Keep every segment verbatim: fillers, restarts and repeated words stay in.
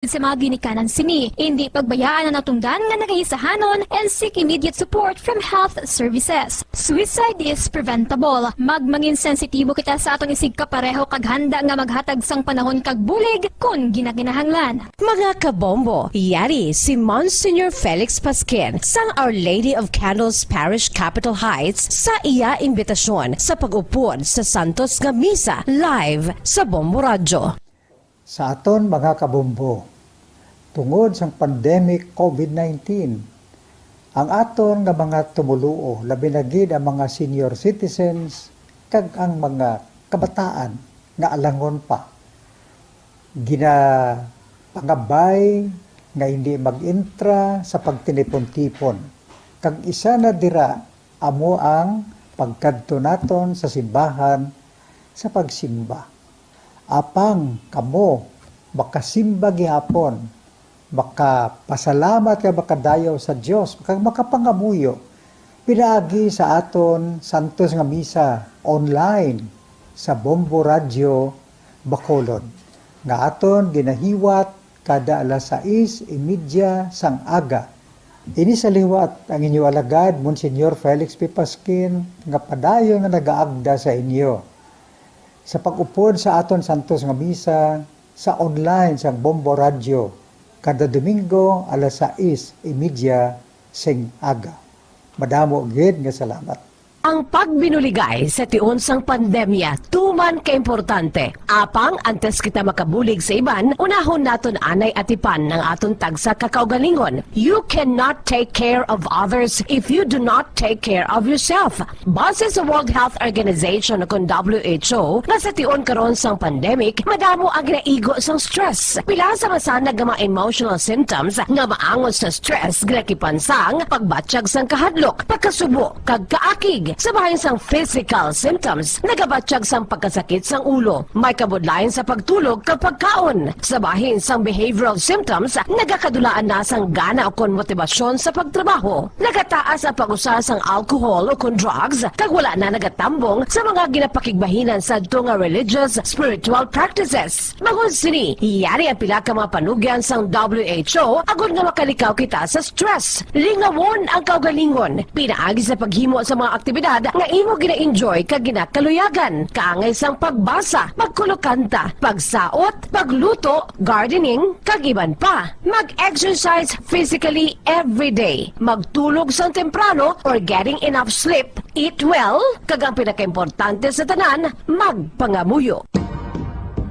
sa mga ginikanan sini. Indi pagbayaan ang natungdan nga nagaisahanon and seek immediate support from health services. Suicide is preventable. Magmangin sensitibo kita sa aton isigkapareho kag handa nga maghatag sang panahon kag bulig kon ginakinahanglan. Mga kabombo, yari si Monsignor Felix Pasquin sang Our Lady of Candles Parish, Capitol Heights, sa iya imbitasyon sa pag-upod sa Santos nga Misa live sa Bombo Radyo. Sa aton mga kabombo, tungod sang pandemic COVID nineteen, ang aton nga mga tumoluo, labi na gid ang mga senior citizens kag ang mga kabataan nga alangon pa, ginapangabay nga hindi mag-entra sa pagtinipon-tipon, kag isa na dira amo ang pagkadto naton sa simbahan sa pagsimba. Apang kamo makasimba gihapon, makapasalamat kag makadayaw sa Dios, kag makapangamuyo pinaagi sa aton santos nga misa online sa Bombo Radyo Bacolod, nga aton ginahiwat kada alas sais y media sang aga. Ini sa liwat ang inyo alagad, Monsignor Felix P. Pasquin, nga padayon nga nagaagda sa inyo sa pag-upod sa aton santos nga misa sa online sang Bombo Radyo kada Domingo alas sais y media sing aga. Madamo gid nga salamat. Ang pagbinuligay sa tion sang pandemya tuman ka importante. Apang antes kita makabulig sa iban, unahon naton anay atipan ang aton tagsa ka kaugalingon. You cannot take care of others if you do not take care of yourself. Base sa World Health Organization, kon W H O, nga sa tion karon sang pandemic, madamo ang ginaigo sang stress. Pila sa masanag nga mga emotional symptoms nga maangot sa stress ginakipan sang pagbatyag sang kahadlok, pagkasubo, kag kaakig. Sa bahin sang physical symptoms, nagabatyag sang pagkasakit sang ulo, may kabudlayan sa pagtulog kag pagkaon. Sa bahin sang behavioral symptoms, nagakadulaan na sang gana ukon motibasyon sa pagtrabaho. Nagataas ang pag-usa sang alcohol ukon drugs, kag wala na nagatambong sa mga ginapakigbahinan sadto nga religious, spiritual practices. Bangod sini, yari ang pila ka mga panugyan sang W H O agod nga makalikaw kita sa stress. Lingawon ang kaugalingon pinaagi sa paghimo sa mga aktibidad nga imo gina-enjoy kag ginakaluyagan, kaangay sang pagbasa, pagkulokanta, pagsaot, pagluto, gardening, kag iban pa. Mag-exercise physically every day. Magtulog sang temprano or getting enough sleep. Eat well, kag ang pinakaimportante sa tanan, magpangamuyo.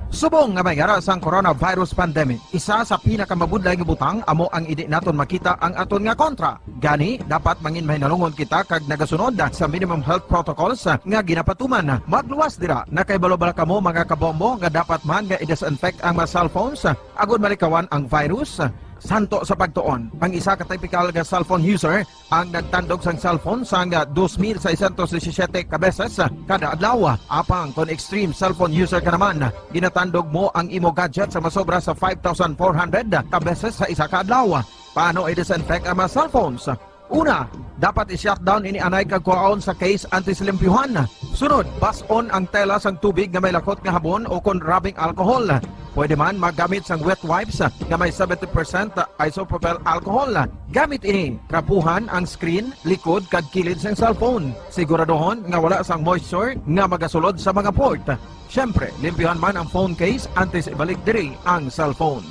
Subong nga may yara sang coronavirus pandemic, isa sa pinakamabudlay nga butang amo ang indi naton makita ang aton nga kontra. Gani, dapat mangin mahinalungon kita kag nagasunod sa minimum health protocols nga ginapatuman. Magluwas dira, nakahibalo bala kamo, mga kabombo, nga dapat man nga i-disinfect ang mga cellphones agud malikawan ang virus? Santo sa pagtuon, ang isa ka typical nga cellphone user ang nagtandog sang cellphone sang dos mil seiscientos disisiete ka beses kada adlaw. Apang kon extreme cellphone user ka naman, ginatandog mo ang imo gadget sa masobra sa five thousand four hundred ka beses sa isa ka adlaw. Paano i-disinfect ang mga cellphones? Una, dapat i-shutdown ini anay kag kuhaon sa case antes limpyuhan. Sunod, bas-on ang tela sang tubig nga may lakot nga habon o kon rubbing alcohol. Pwede man maggamit sang wet wipes nga may seventy percent isopropyl alcohol. Gamit ini, trapuhan ang screen, likod, kag kilid sang cellphone. Siguraduhon nga wala sang moisture nga magasulod sa mga port. Siyempre, limpyuhan man ang phone case antes ibalik diri ang cellphone.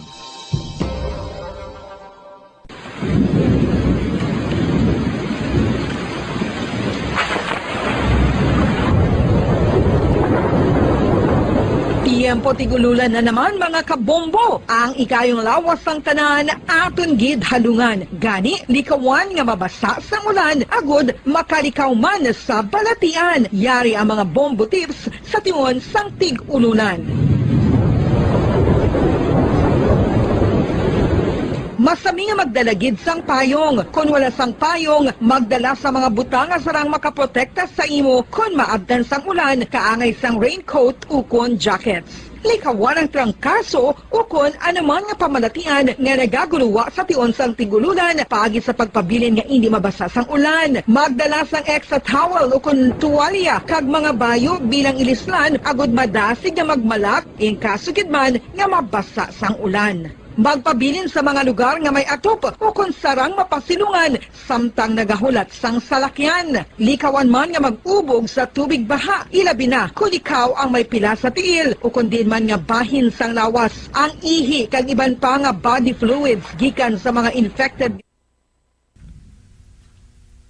Tiyempo tig-ululan na naman, mga kabombo. Ang ikayong lawas sang tanan aton gid halungan. Gani, likawan nga mabasa sang ulan agud makalikaw man sa balatian. Yari ang mga bombo tips sa tion sang tig-ulunan. Masami nga magdala gid sang payong. Kon wala sang payong, magdala sa mga butang nga sarang makaprotekta sa imo kon maabtan sang ulan, kaangay sang raincoat ukon jackets. Likawan ang trangkaso ukon anuman nga pamalatian nga nagaguluwa sa tion sang tig-ulunan paagi sa pagpabilin nga indi mabasa sang ulan. Magdala sang extra towel ukon tuwalya kag mga bayo bilang ilislan agud madasig nga magmalak in kaso gid man nga mabasa sang ulan. Magpabilin sa mga lugar nga may atop ukon sarang mapasilungan samtang nagahulat sang salakyan. Likawan man nga mag-ubog sa tubig baha, ilabi na kon ikaw ang may pila sa tiil ukon diin man nga bahin sang lawas, ang ihi kag iban pa nga body fluids gikan sa mga infected.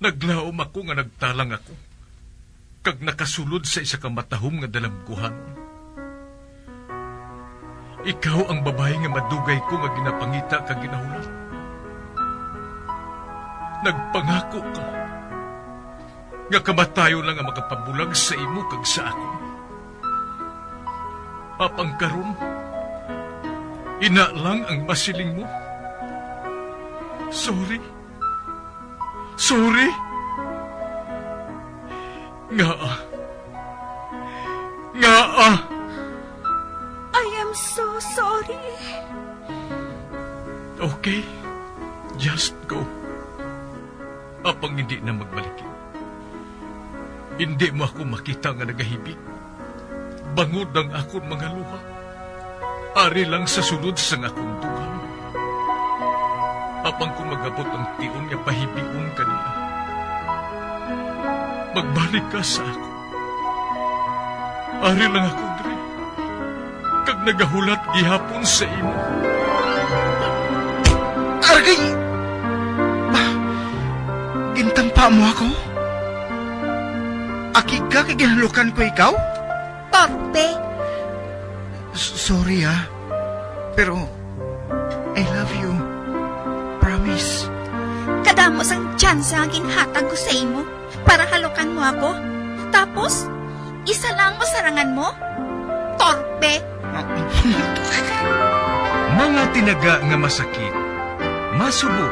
Naglaom ako nga nagtalang ako, kag nakasulod sa isa ka matahom nga dalamguhan. Ikaw ang babayi nga madugay ko nga ginapangita kag ginahulat. Nagpangako ka nga kamatayon lang ang makapabulag sa imo kag sa akon. Apang karon, ina lang ang masiling mo. Sorry. Sorry. Ngaa? Ngaa? I am so sorry. Okay. Just go. Apang hindi na magbalik. Hindi mo ako makita nga nagahibik. Bangod ang akon mga luha, ari lang sa sulod sang akon dugang. Apang kon mag-abot ang tion nga pahibion ka nila, magbalik ka sa akon. Ari lang ako diri, kag nagahulat gihapon sa imo. Aragay! Gintampa mo ako? Aki ka kay ginhalukan ko ikaw? Torpe! S- sorry, ah. Pero, I love you. Promise. Kadamo sang tsansa nga ginhatag ko sa imo para halukan mo ako. Tapos, isa lang masarangan mo? Torpe! Mga tinaga nga masakit, masubo,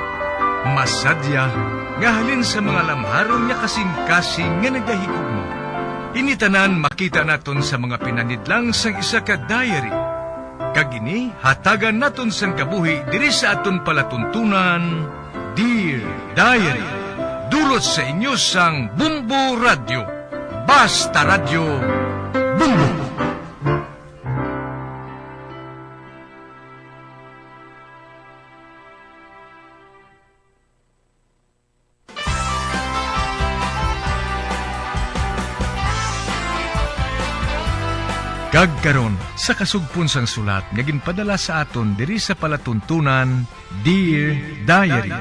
masadya, nga halin sa mga lamharon nga kasing-kasing nga nagahigugma. Ini tanan makita naton sa mga pinanidlang sang isa ka diary. Kag ini hatagan naton sang kabuhi diri sa aton palatuntunan, Dear Diary. Dulot sa inyo sang Bombo Radyo. Basta Radyo, Bombo! Kag karon, sa kasugpon sang sulat nga ginpadala sa aton diri sa palatuntunan, Dear Diary.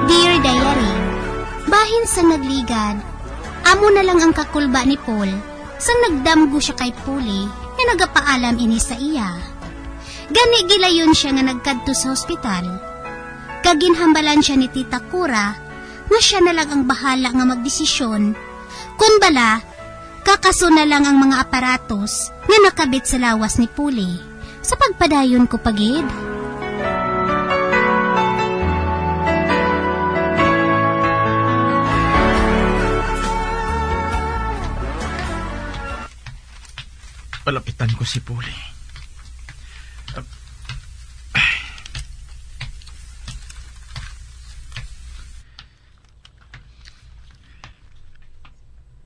Dear Diary, bahin sang nagligad, amo na lang ang kakulba ni Paul sang nagdamgo sia kay Puli nga nagapaalam ini sa iya. Gani gilayon sia nga nagkadto sa hospital, kag ginhambalan sia ni Tita Cora nga sia na lang ang bahala nga magdesisyon kon bala kakaso na lang ang mga aparatos nga nakabit sa lawas ni Puli. Sa pagpadayon ko pa gid. Palapitan ko si Puli.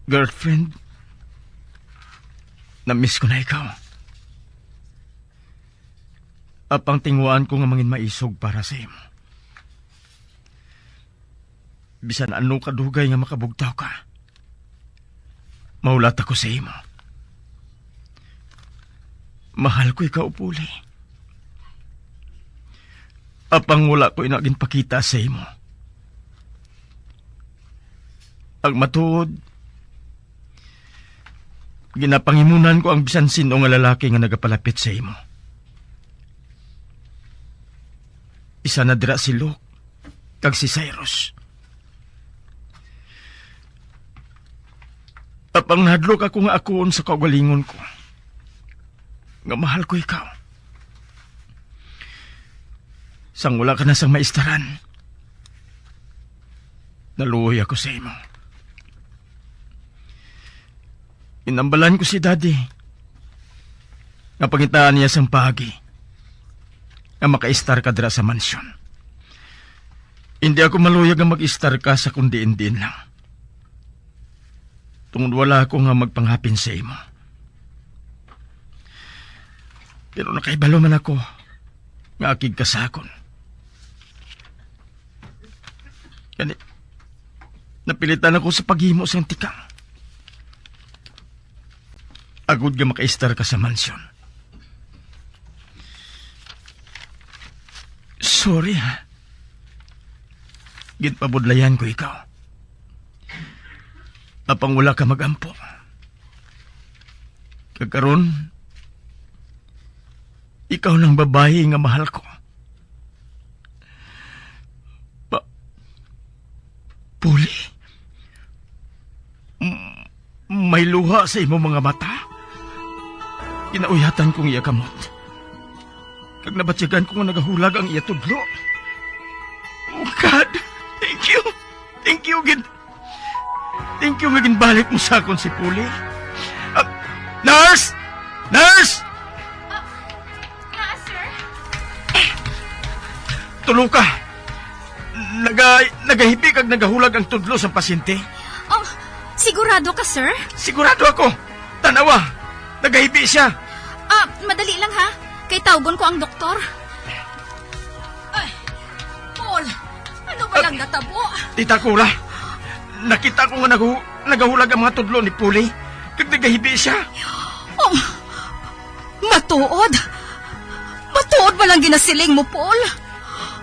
Girlfriend, na-miss ko na ikaw. Apang tinguhaan ko nga mangin maisog para sa imo. Bisan ano kadugay nga makabugtaw ka, mahulat ako sa imo. Mahal ko ikaw, Puli. Apang wala ko ina ginpakita sa imo. Ang matuod, ginapangimunan ko ang bisan sin-o nga lalaki nga nagapalapit sa imo. Isa na dira si Luke kag si Cyrus. Apang nahadlok ako nga akuon sa kaugalingon ko nga mahal ko ikaw. Sang wala ka na sang maistaran, naluoy ako sa imo. Inambalan ko si Daddy nga pangitaan niya sang paagi nga makaistar ka dira sa mansyon. Hindi ako maluyag nga mag-istar ka sa kung diin-diin lang. Tungod wala ako nga magpangapin sa imo. Pero nakahibalo man ako nga akig ka sa akon. Gani, napilitan ako sa paghimo sang tikang. Agod nga makaistar ka sa mansyon. Sorry, ha. Ginpabudlayan ko ikaw. Apang wala ka mag-ampo. Kag karon, ikaw nang babayi nga mahal ko. Pa-, Puli? M-, may luha sa imo mga mata? Ginauyatan kong iya kamot. Kag nabatyagan ko nga nagahulag ang iya tudlo. Oh God, thank you. Thank you gid. Thank you nga ginbalik mo sa akon si Puli. Ah, nurse! Nurse! Ah, naa, sir? Tulo ka. Naga-, nagahibi kag nagahulag ang tudlo sang pasyente. Oh, sigurado ka, sir? Sigurado ako. Tanawa, nagahibi siya. Ah, madali lang, ha. Kay tawgon ko ang doktor. Ay, Paul, ano ba lang natabo? Tita Cora, nakita ko nga nagu-, nagahulag ang mga tudlo ni Puli. Kag nagahibi siya. Oh, matuod? Matuod ba lang ginasiling mo, Paul?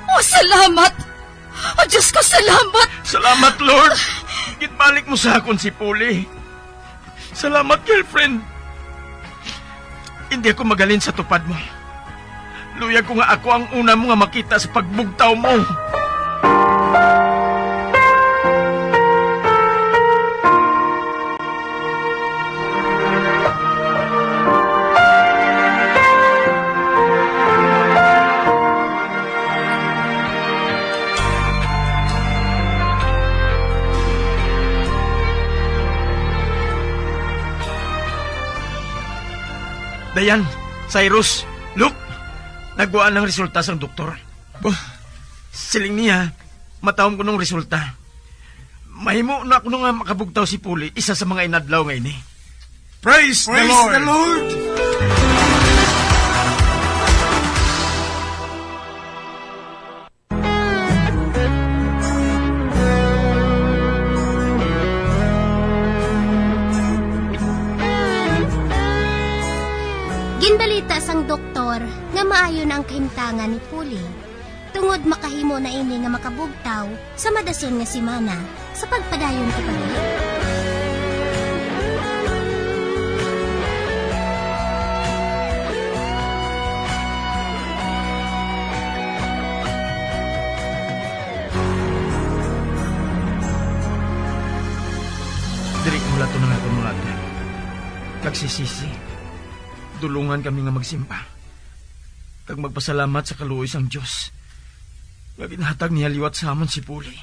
Oh, salamat. Oh, Diyos ko, salamat. Salamat, Lord. Ginbalik mo sa akon si Puli. Salamat, girlfriend. Hindi ako magalin sa tupad mo. Luyag ko nga ako ang una mo nga makita sa pagbugtaw mo. Dayan, Cyrus, look, nagwa ang resulta sang doktor. Bah, siling niya, matahom ko nung resulta. Mahimo na kuno nga makabugtaw si Puli isa sa mga inadlaw nga ini. Praise the Praise Lord! the Lord! Ginbalita sang doktor nga maayo na ang kahimtangan ni Puli, tungod makahimo na ini nga makabugtaw sa madason nga semana sa pagpadayon ko pa rin. Diri ko hulaton ang akon mga agdan kag sisisi. Dulungan kami nga magsimba kag magpasalamat sa kaluoy sang Dios nga ginhatag niya liwat sa amon si Puli.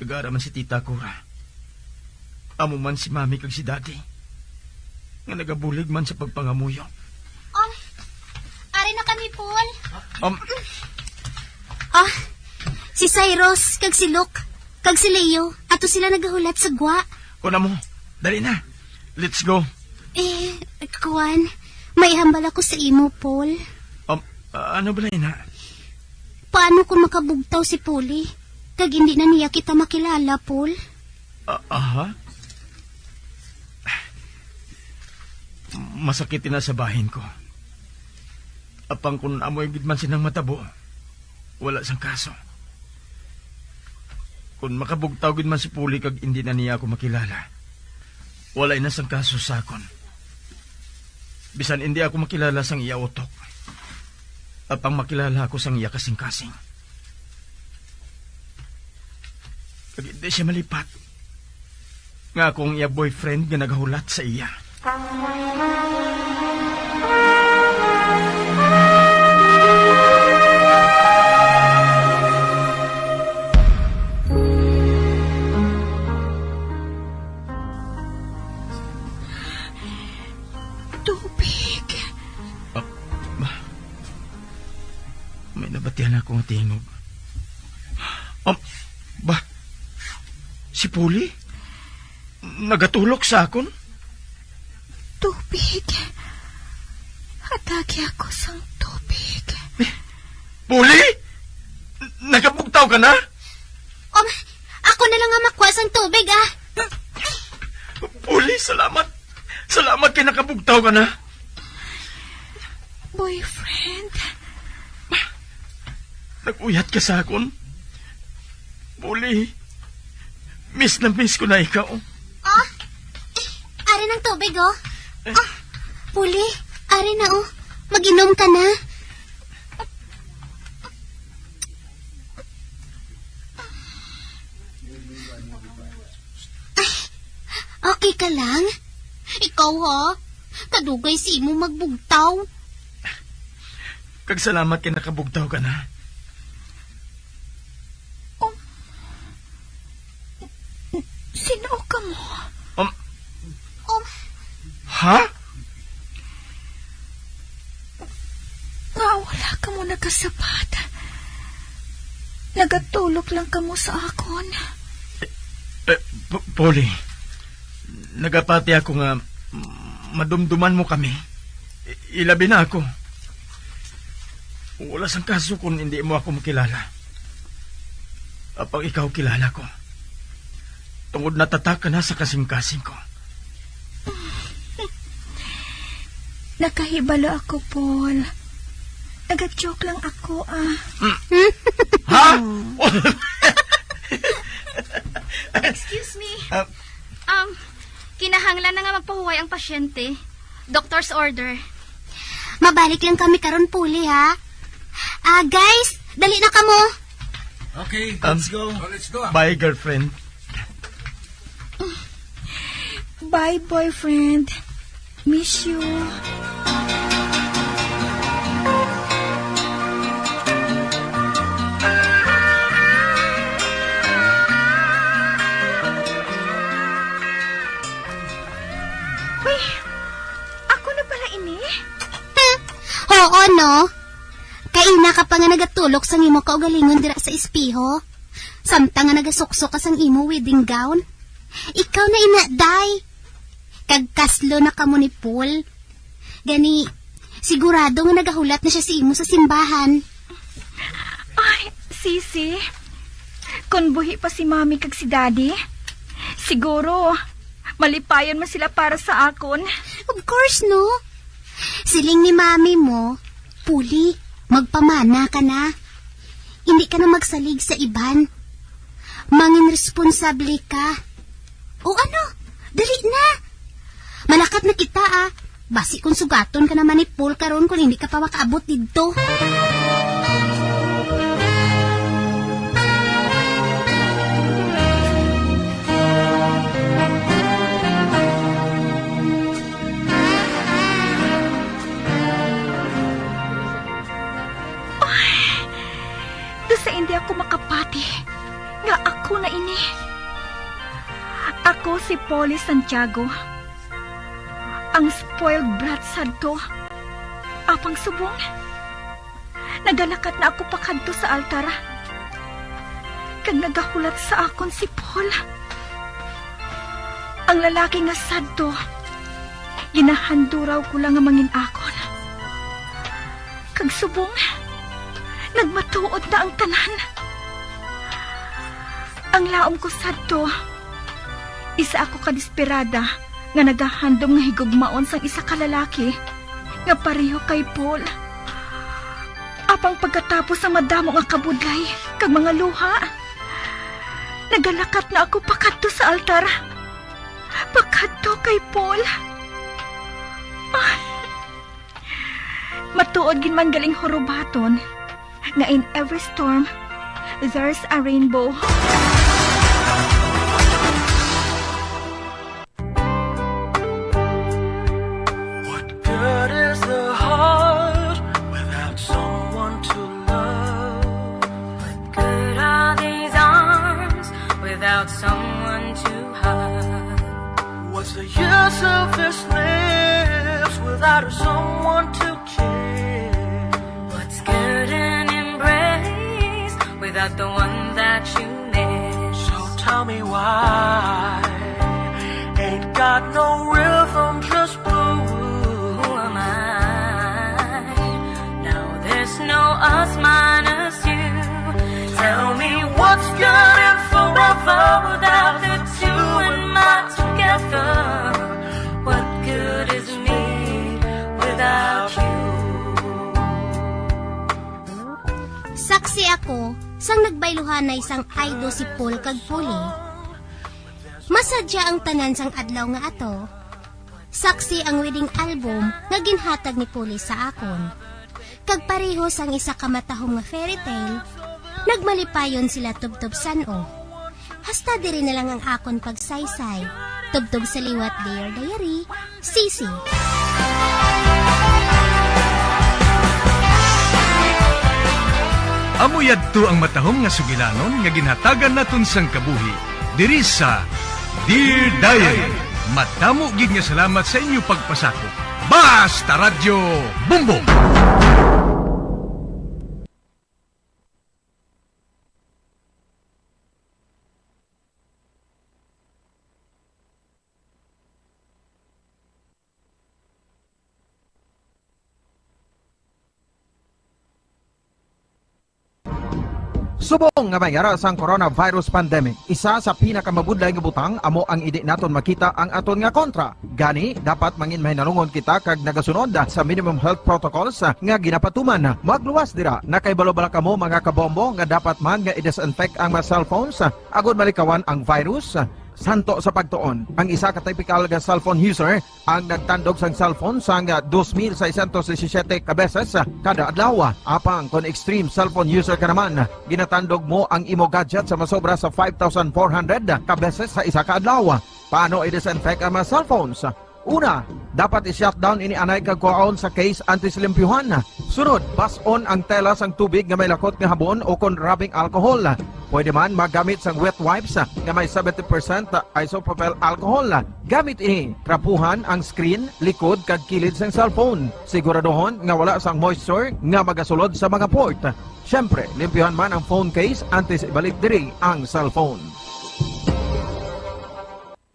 Kag ara man si Tita Cora, amo man si Mami kag si Daddy nga nagabulig man sa pagpangamuyo. Oh, ari na kami, Paul. Um, Ah, si Cyrus, kag si Luke, kag si Leo, ato sila nagahulat sa gwa. Kuan mo, dali na. Let's go. Eh, kuan, may hambal ako sa imo, Paul. Um, ano bala ina? Paano kung makabugtaw si Puli? Kag hindi na niya kita makilala, Paul? Ah, aha? Masakit ina sa bahin ko. Apang kun amo gid man sinang matabo, wala sang kaso. Kun makabugtaw gid man si Puli kag indi na niya ako makilala, wala na sang kaso sa akon. Bisan indi ako makilala sang iya utok, apang makilala ako sang iya kasing-kasing. Kag indi siya malipat nga ako ang iya boyfriend nga nagahulat sa iya. Tubig. Ah, ma-, may nabatian ako nga tingog. Si Puli? Nagatulok sa akon? Tubig. Hatagi ako sang tubig. Puli? Nakabugtaw ka na? Um, ako na lang ang makuha sang tubig, ah. Puli, salamat. Salamat kay nakabugtaw ka na. Boyfriend. Nag-uyat ka sa akon? Puli, miss na miss ko na ikaw. Ah, ari ng tubig, oh. Ah, Puli, ari na, oh. Mag-inom ka na. Ay, okay ka lang? Ikaw, ha? Kadugay si imo magbugtaw. Kag salamat kay nakabugtaw ka na. Um, sino ka mo? Um, Um, ha? Nga wala ka mo nagasabat. Nagatulok lang ka mo sa akon. Eh, P- Polly, nagapati ako nga madumduman mo kami. I- ilabi na ako. Wala sang kaso kung hindi mo ako makilala. Apang ikaw kilala ko. Tungod natatak ka na sa kasing-kasing ko. Nakahibalo ako, Paul. Nagajoke lang ako, ah. Ha? Excuse me. Ah. Um, kinahanglan na nga magpahuway ang pasyente. Doctor's order. Mabalik lang kami karon, Puli, ha? Ah, guys, dali na kamo. Okay, Um, let's go. Oh, let's go. Bye, girlfriend. Bye, boyfriend. Miss you. Uy, ako na pala ini? Oo, no? Kaina ka pa nga nagatulok sang imo kaugalingon dira sa espeho, samtang nga nagasuksok ka sang imo wedding gown. Ikaw na ina, day. Kag kaslo na kamo ni Paul. Gani, sigurado nga nagahulat na sia sa imo sa simbahan. Ay, Sisi, kon buhi pa si Mami kag si Daddy, siguro malipayon man sila para sa akon. Of course, no? Siling ni Mami mo, Puli, magpamana ka na. Hindi ka na magsalig sa iban. Mangin responsable ka. O ano? Dali na. Malakat na kita, ah. Basi kung sugaton ka naman ni Paul karon kung hindi ka pa makaabot didto. Ay, do sa hindi ako makapati nga ako na ini. Ako si Polly Santiago, ang spoiled brat sadto. Apang subong, nagalakat na ako pakadto sa altar, kag nagahulat sa akon si Paul. Ang lalaki nga sadto, ginahanduraw ko lang nga mangin-akon. Kag subong, nagmatuod na ang tanan. Ang laom ko sadto, isa ako ka desperada nga nagahandom nga higugmaon sang isa ka lalaki nga pareho kay Paul. Apang pagkatapos sang madamo nga kabudlay kag mga luha, nagalakat na ako pakadto sa altar. Pakadto kay Paul. Ah. Matuod gid man galing hurubaton nga in every storm, there's a rainbow. What good is the heart without someone to love? What good are these arms without someone to hug? What's the use of this lips without someone to kiss? What's good an embrace without the one that you miss? So Tell me why ain't got no rhythm, just blue. Who am I? Now there's no us minus you. Tell me what's good and forever without the two and my together. What good is me without you? Saksi ako sang nagbayluhanay sang Aido si Paul kag Puli. Masadya ang tanan sang adlaw nga ato. Saksi ang wedding album nga ginhatag ni Puli sa akon. Kag pareho sang isa ka matahom nga fairy tale, nagmalipayon sila tubtob san-o. Hasta diri na lang ang akon pagsaysay. Tubtob sa liwat, Dear Diary, Sisi. Amo yadto ang matahom nga sugilanon nga ginhatagan naton sang kabuhi diri sa Dear Diary. Madamo gid nga salamat sa inyo pagpasakop. Basta Radyo Bombo! Subong nga may ara sang coronavirus pandemic, isa sa pinakamabudlay nga butang amo ang indi naton makita ang aton nga kontra. Gani, dapat mangin mahinalungon kita kag nagasunod sa minimum health protocols nga ginapatuman. Magluwas dira, nakahibalo bala kamo, mga kabombo, nga dapat man nga i-disinfect ang mga cellphones agod malikawan ang virus? Santo sa pagtuon, ang isa ka typical nga cellphone user ang nagtandog sang cellphone sang dos mil seiscientos disisiete ka beses kada adlaw. Apang kon extreme cellphone user ka naman, ginatandog mo ang imo gadget sa masobra sa five thousand four hundred ka beses sa isa ka adlaw. Paano i-disinfect ang mga cellphones? Una, dapat i-shutdown ini anay kag kuhaon sa case antes limpyuhan. Sunod, bas-on ang tela sang tubig nga may lakot nga habon o kon rubbing alcohol. Pwede man magamit sang wet wipes nga may seventy percent isopropyl alcohol. Gamit ini, trapuhan ang screen, likod kag kilid sang cellphone. Siguraduhon nga wala sang moisture nga magasulod sa mga port. Siyempre, limpyuhan man ang phone case antes ibalik diri ang cellphone.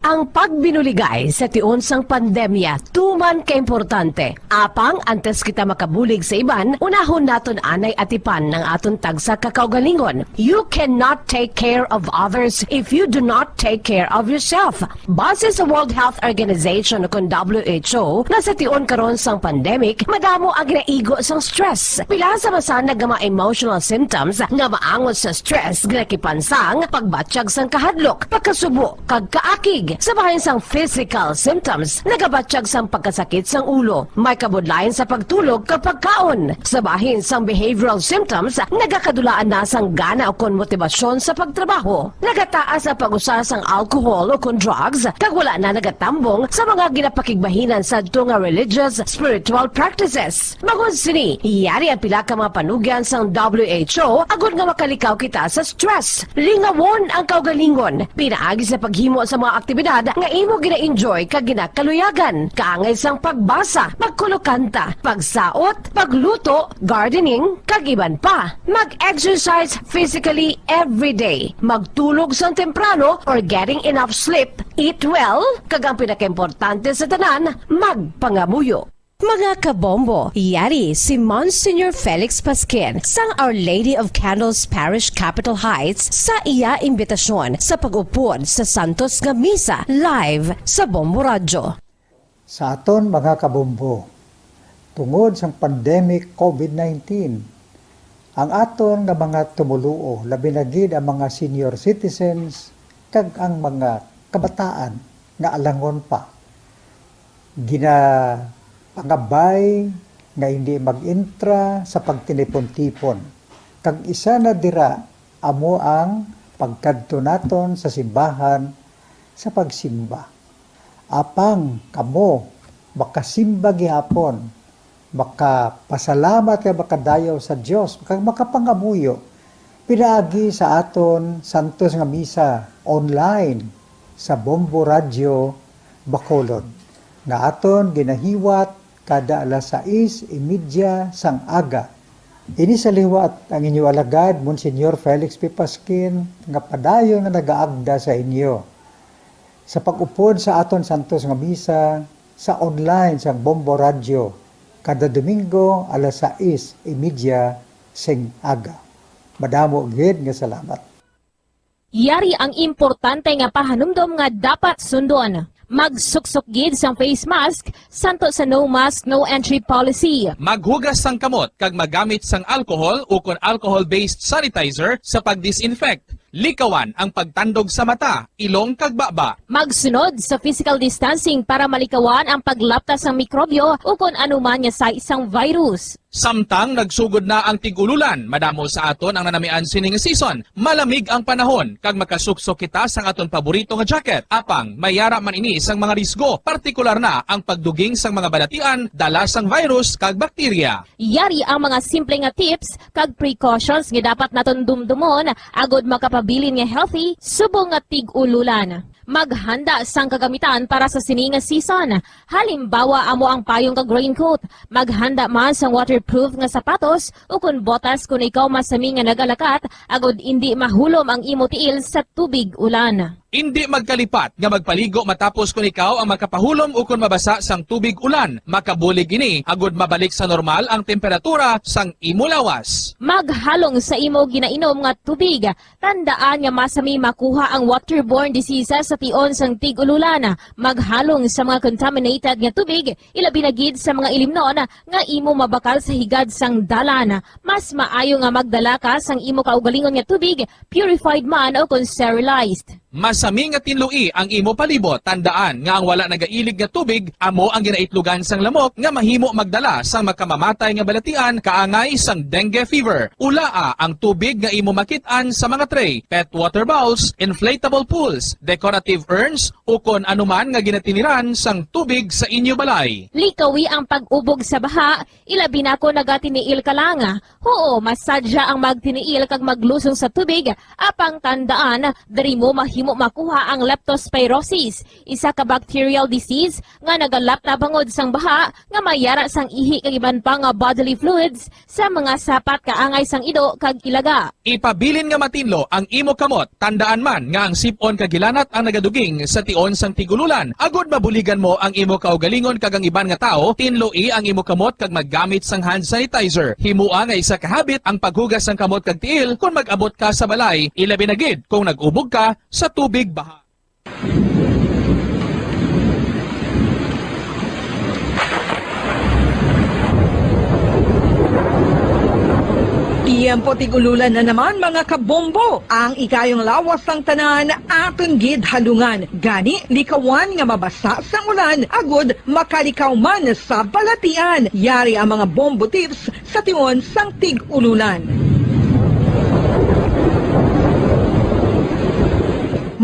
Ang pagbinuligay sa tion sang pandemya tuman ka importante. Apang antes kita makabulig sa iban, unahon naton anay atipan ang aton tagsa ka kaugalingon. You cannot take care of others if you do not take care of yourself. Base sa World Health Organization o kon W H O, nga sa tion karon sang pandemic, madamo ang ginaigo sang stress. Pila sa masanag nga mga emotional symptoms nga maangot sa stress, ginakipan sang pagbatyag sang kahadlok, pagkasubo, kag kaakig. Sa bahin sang physical symptoms, nagabatyag sang pagkasakit sang ulo, may kabudlayan sa pagtulog kag pagkaon. Sa bahin sang behavioral symptoms, nagakadulaan na sang gana ukon motibasyon sa pagtrabaho. Nagataas ang pag-usa sang alcohol ukon drugs, kag wala na nagatambong sa mga ginapakigbahinan sadto nga religious, spiritual practices. Bangod sini, yari ang pila ka mga panugyan sang W H O agod nga makalikaw kita sa stress. Lingawon ang kaugalingon pinaagi sa paghimo sa mga aktibidad nga imo gina-enjoy kag ginakaluyagan, kaangay sang pagbasa, pagkulokanta, pagsaot, pagluto, gardening, kag iban pa. Mag-exercise physically every day. Magtulog sang temprano or getting enough sleep. Eat well, kag ang pinakaimportante sa tanan, magpangamuyo. Mga kabombo, yari si Monsignor Felix Pasquin sang Our Lady of Candles Parish, Capitol Heights, sa iya imbitasyon sa pag-upod sa Santos nga Misa live sa Bombo Radyo. Sa aton mga kabombo, tungod sang pandemic covid nineteen, ang aton nga mga tumoluo, labi na gid ang mga senior citizens kag ang mga kabataan nga alangon pa, ginapangabay nga hindi mag-intra sa pagtinipon-tipon. Kag isa na dira amo ang pagkadto naton sa simbahan sa pagsimba. Apang kamo makasimba gihapon, makapasalamat kag makadayaw sa Dios, kag makapangamuyo pinaagi sa aton santos nga misa online sa Bombo Radyo Bacolod, nga aton ginahiwat kada alas sais y media sang aga Ini sa liwat ang inyo alagad, Monsignor Felix P. Pasquin, nga padayon nga nagaagda sa inyo sa pag-upod sa aton santos nga misa sa online sang Bombo Radyo kada Domingo alas sais y media sing aga. Madamo gid nga salamat. Yari ang importante nga pahanumdom nga dapat sundon. Magsuksok gid sang face mask santo sa no mask, no entry policy. Maghugas sang kamot kag magamit sang alcohol ukon alcohol-based sanitizer sa pag-disinfect. Likawan ang pagtandog sa mata, ilong kag baba. Magsunod sa physical distancing para malikawan ang paglapta sang mikrobyo ukon anuman nga sa isang virus. Samtang nagsugod na ang tig-ululan, madamo sa aton ang nanamian sini nga season. Malamig ang panahon kag makasuksok kita sang aton paborito nga jacket. Apang may yara man ini sang mga risgo, partikular na ang pagduging sang mga balatian dala sang virus kag bakterya. Yari ang mga simple nga tips kag precautions nga dapat naton dumdumon agod makapabilin nga healthy subong nga tig-ululan. Maghanda sang kagamitan para sa sini nga season. Halimbawa, amo ang payong kag raincoat. Maghanda man sang waterproof nga sapatos ukon botas kon ikaw masami nga nagalakat agod indi mahulom ang imo tiil sa tubig ulan. Indi magkalipat nga magpaligo matapos kon ikaw ang makapahulom ukon mabasa sang tubig ulan. Makabulig ini agod mabalik sa normal ang temperatura sang imo lawas. Maghalong sa imo ginainom nga tubig. Tandaan nga masami makuha ang waterborne diseases sa tion sang tig-ululan. Maghalong sa mga contaminated nga tubig, ilabi na gid sa mga ilimnon nga imo mabakal sa higad sang dalan. Mas maayo nga magdala ka sang imo kaugalingon nga tubig, purified man o kon sterilized. Masami nga tinloi ang imo palibot. Tandaan nga ang wala nagailig nga tubig amo ang ginaitlogan sang lamok nga mahimo magdala sang makamamatay nga balatian kaangay sang dengue fever. Ulaa ang tubig nga imo makit-an sa mga tray, pet water bowls, inflatable pools, decorative urns, ukon anuman nga ginatiniran sang tubig sa inyo balay. Likawi ang pag-ubog sa baha, ilabi na kon nagatiniil ka lang. Huo, masadya ang magtiniil kag maglusong sa tubig, apang tandaan, diri mo mahimo makuha ang leptospirosis, isa ka bacterial disease nga nagalapta bangod sang baha nga may yara sang ihi kag iban pa nga bodily fluids sa mga sapat kaangay sang ido kag ilaga. Ipabilin nga matinlo ang imo kamot. Tandaan man nga ang sip-on kag hilanat ang nagaduging sa tion sang tig-ululan. Agod mabuligan mo ang imo kaugalingon kag ang iban nga tawo, tinloi ang imo kamot kag maggamit sang hand sanitizer. Himoa nga isa ka habit ang paghugas sang kamot kag tiil kon mag-abot ka sa balay, ilabi na gid kon nag-ubog ka sa tubig baha. Tiyempo tig-ululan na naman, mga kabombo. Ang ikayong lawas sang tanan aton gid halungan. Gani, likawan nga mabasa sang ulan agud makalikaw man sa balatian. Yari ang mga bombo tips sa tion sang tig-ululan.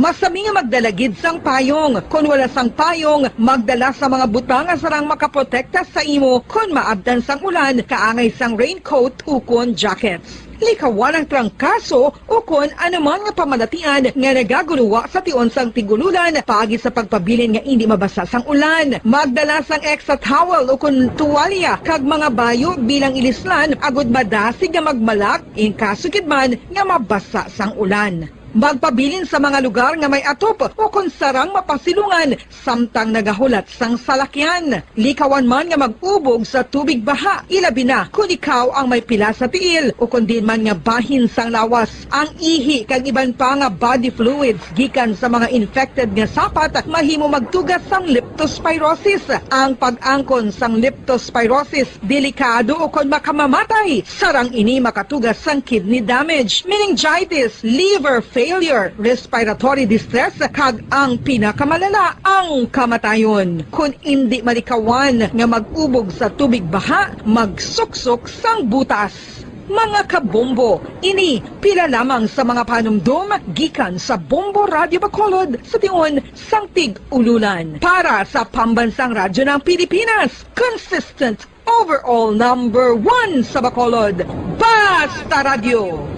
Masami nga magdala gid sang payong. Kon wala sang payong, magdala sa mga butang nga sarang makaprotekta sa imo kon maabtan sang ulan, kaangay sang raincoat ukon jackets. Likawan ang trangkaso ukon anuman nga pamalatian nga nagagulowa sa tion sang tig-ululan paagi sa pagpabilin nga indi mabasa sang ulan. Magdala sang extra towel ukon tuwalya kag mga bayo bilang ilislan agud madasig nga magmalak in kaso gid man nga mabasa sang ulan. Magpabilin sa mga lugar nga may atop ukon sarang mapasilungan samtang nagahulat sang salakyan. Likawan man nga mag-ubog sa tubig baha, ilabi na kon ikaw ang may pila sa tiil ukon diin man nga bahin sang lawas. Ang ihi kag iban pa nga body fluids gikan sa mga infected nga sapat mahimo magtuga sang leptospirosis. Ang pag-angkon sang leptospirosis delikado ukon makamamatay. Sarang ini makatuga sang kidney damage, meningitis, liver failure, respiratory distress, kag ang pinakamalala, ang kamatayon. Kon indi malikawan nga mag-ubog sa tubig baha, magsuksok sang butas. Mga kabombo, ini pila lamang sa mga panumdom gikan sa Bombo Radyo Bacolod sa tion sang tig-ululan. Para sa Pambansang Radyo ng Pilipinas, consistent overall number one sa Bacolod, Basta Radyo,